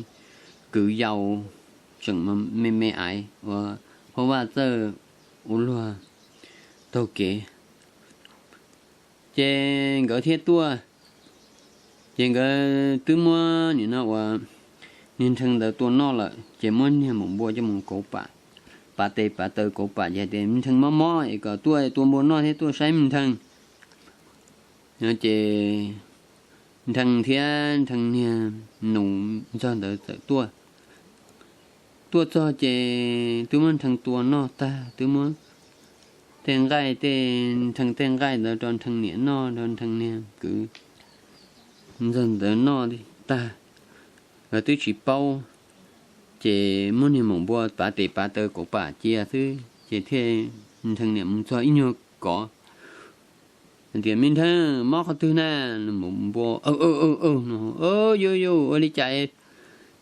kwv yau tseem me me aiv uas hauv vaj txawj ua luag taug kev. Ces nkawd thiaj tuaj, ces nkawd twb muab nim no uas niag Nrheev ntawd tua noj lawm ces muab niag maum npua coj mus kauv pam, pav tes pav taw kauv pam ces tias Nrheev mob mob es kom tuaj tua npua noj thiab tuaj saib Nrheev. Ces Nrheev thiab Nrheev niag nus ntxawg ntawd txawm tuaj. Tuaj txog ces twb muab Nrheev tua noj tag, twb muab tej nqaij, tej Nrheev tej nqaij ntawd rau Nrheev niam noj, rau Nrheev niag kwv ntxawg ntawd noj tag, nkawd twb tsis paub. Ces muab niag maum npua pav tes pav taw kauv pam cia xwb ces thiaj, Nrheev niam mus txog ib nyuag kov tias Me Nrheev, mob qhov twg na? Maum npua, Aw, aw, aw, no, Yus, yus ua li cas?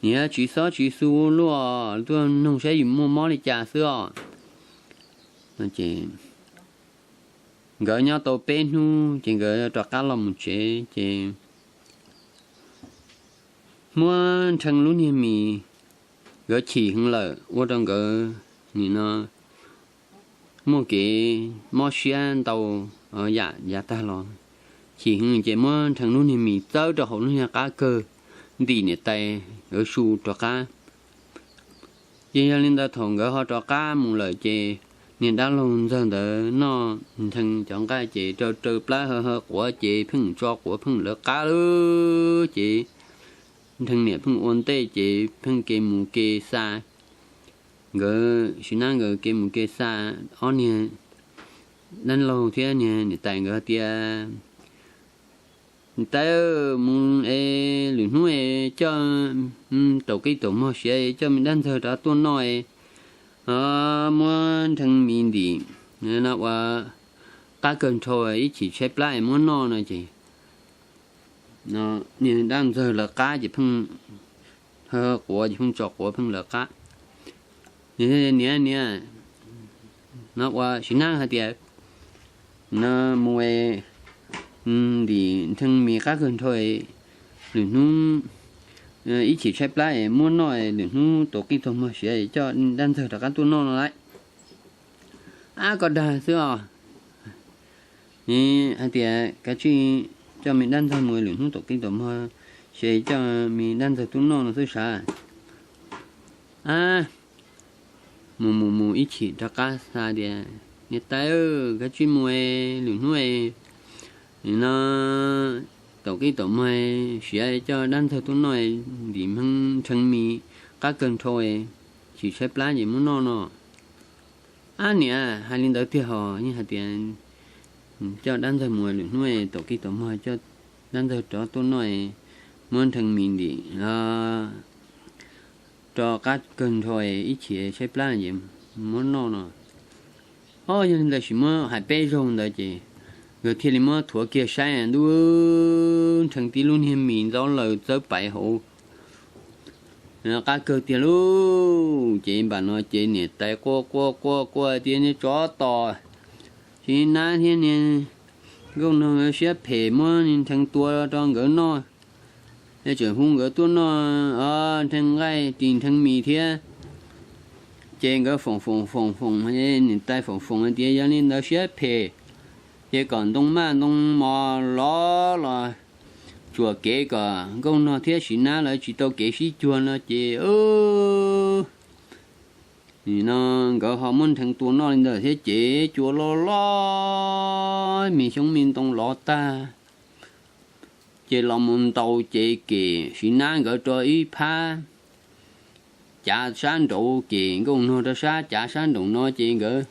Niam tsis xob tsis xu luaj, tuaj noog saib yus muaj mob li cas xwb os. Nkawd nyob tau peb hnub ces nkawd rov qab los mus tsev ces muab Nrheev lub niag mis, nkawd chim heev lawm ua rau nkawd nim no muaj kev mob siab ntau yam yav tag los. Chim heev ces muab Nrheev lub niag mis txawb rau hauv lub niag qab kawg ntim niam tais nkawd su rov qab. Ces yog li ntawd thaum nkawd ho rov qab mus lawm ces niag dab laug ntxawg ntawd noj Nrheev cov nqaij ces raws raws plab ha ha quav ces pheej tso quav pheej lawv qab lawm ces Nrheev niam pheej ua ntej ces pheej ke mus ke xa. Nkawd sim nab nkawd ke mus ke xa, ob niag dab laug thiab niag niam tais nkawd tias Niam tais, mus es lwm hnub es coj taum qij taum mog siav es coj me dab ntxawg rov tuaj noj es muab Nrheev mis ntim no ua qab kawg nrho ib chim tshaib plab es muab noj no ces niag dab ntxawg lawv qab ces pheej ha quav ces pheej tso quav pheej lawv qab. Niam, niam, no ua sim nab hais tias no mus ntim Nrheev mis qab kawg nrho, lwm hnub ib chim tshaib plab es muab noj, lwm hnub taum qij taum mog siav coj dab ntxawg rov qab tuaj noj no lauj. Ab, koj dag xwb os. Hais tias kav tsij coj me dab ntxawg mus, lwm hnub taum qij taum mog siav coj me dab ntxawg tuaj noj no xwb sav. Ab, mus mus mus ib chim rov qab xa tias niam tais, kav tsij mus, lwm hnub no taum qij taum mog siav coj dab ntxawg tuaj noj, ntim Nrheev mis qab kawg nrho, chim tshaib plab ces muab noj no. Ab niam, hais li ntawd tiag hos, yeej hais tias coj dab ntxawg mus, lwm hnub taum qij taum mog coj dab ntxawg rov tuaj noj, muab Nrheev mis ntim rov qab kawg nrho, ib chim tshaib plab ces muab noj no. Ob, yog li ntawd sim muab hais peb zaug ntawd ces nkawd thiaj li muab thuav kiag saib, ntuj, Nrheev tib lub niag mis ntxaub laws txawb pais hauv qab kawg tiag lauj. Ces npam no ces niam tais quaj quaj quaj quaj tias niag tsov tom, sim nab thiab niag nkauj nog siab phem muab Nrheev tua rau nkawd noj, tseem hu nkawd tuaj noj Nrheev nqaij ris Nrheev mis thiab. Ces nkawd foom foom foom foom, niam tais foom foom hais tias yog li ntawd siab phem, ces kom ntoo maj ntoo mos lov los tsuam kev kom nkauj nog thiab sim nab lawv tsis tau kev sib cuag no ces nim no nkawd ho muab Nrheev tua noj li ntawd thiab ces cua loj loj, me xyoob me ntoo lov tag. Ces los mus ntaus ces kem sim nab nkawd rau ib phab cav sab nraud, ces nkauj nog rau sab cav sab nraum no ces nkawd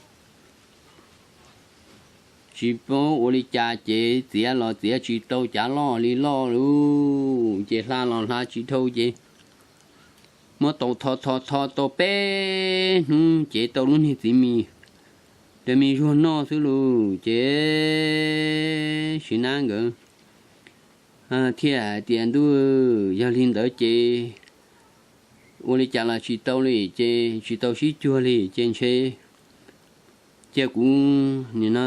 tsis paub ua li cas ces txiav los txiav tsis tau cav loj li loj lauj, ces hla los hla tsis dhau ces muab tau tho tho tho tau peb hnub ces tau lub niag txiv mis, rau me zuag noj xwb lauj. Ces sim nab nkawd thiaj hais tias, Ntuj, yog li ntawd ces ua li cas los tsis tau li, ces tsis tau sib cuag li, ces ntshe cia kuv nim no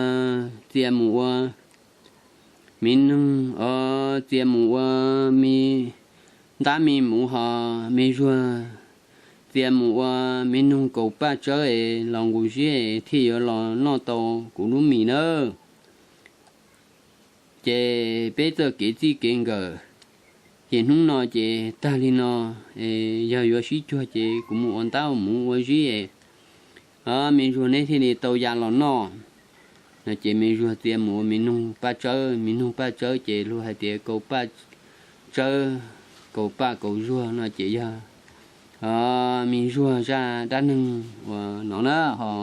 txia mus ua me noog, o, txia mus ua me ntab me muv, ho me zuag txia mus ua me noog kaus paj tsawb es los nqus ziab es thiaj yuav los noj tau kuv lub mis nawb. Ces peb txoj kev txij kev nkawm ces hnub no ces tag li no, yog yuav sib cuag ces kuv mus ua ntab ua muv ua ziab, me zuag neb thiaj li tau ya los noj. No ces me zuag txia mus ua me noog paj tsawb, me noog paj tsawb ces luag hais tias kaus paj tsawb, kaus paj kaus zuag no ces yog me zuag zaj dab neeg uas no na. Ho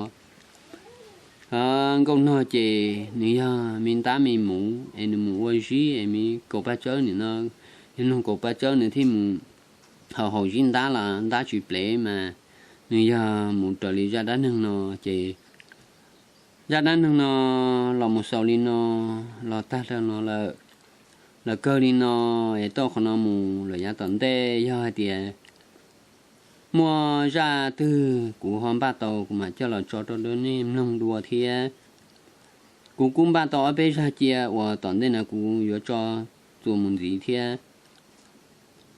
nkauj nog ces nws yog me ntab me muv es nws mus ua ziab es me kaus paj tsawb nim no, yog noog kaus paj tsawb nws thiaj mus haus haus zib ntab los ntab tsis plev mas nws yog mus raws li zaj dab neeg no. Ces zaj dab neeg no los mus xaus li no, los tag li no lawm, los kawg li no, es tau qhov no mus lawm yav tom ntej yog hais tias muaj zaj twg kuv ho npaj tau kuv mam coj los tso rau nej mloog dua thiab. Kuv kuj npaj tau ob peb zaj cia uas tom ntej no kuv yuav tso txuas mus ntxiv thiab.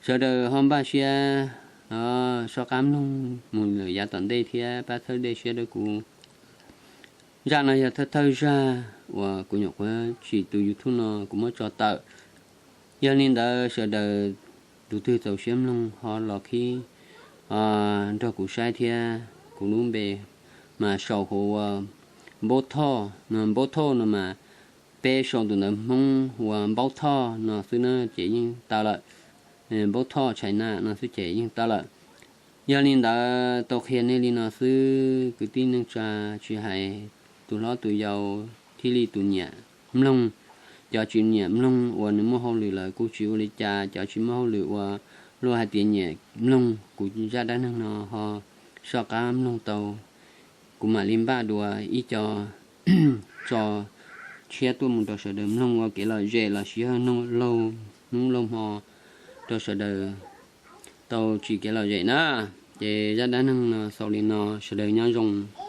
Sawv daws ho npaj siab soj qab mloog mus lawm yav tom ntej thiab pab txhawb dej siab rau kuv. Zaj no yog thawj thawj zaj uas kuv nyuam qhuav tsim tus YouTube no kuv muab tso tawm. Yog li ntawd sawv daws tus twg txaus siab mloog ho los qhib nrog kuv saib thiab. Kuv lub npe mas sau hu ua Npaub Thoj no, Npaub Thoj no mas peb sau tus ntawv Hmoob hu ua Npaub Thoj no xwb na ces yeej tau lawm. Npaub Thoj China no xwb ces yeej tau lawm. Yog li ntawd tau qhia nej li no xwb kwv tij neej tsa, tsis hais tus hlob tus yau thiaj li tus nyiam mloog. Cov tsis nyiam mloog uas nws muaj hauj lwm lawm kuj tsis ua li cas, cov tsis muaj hauj lwm uas luag hais tias nyiam mloog kuv zaj dab neeg no ho soj qab mloog tau. Kuv mam li npaj dua ib co tso tshiab tuaj mus rau sawv daws mloog ua kev lom zem los sis yog hnub laug hmo rau sawv daws tau tsim kev lom zem na. Ces zaj dab neeg no xaus li no, sawv daws nyob zoo.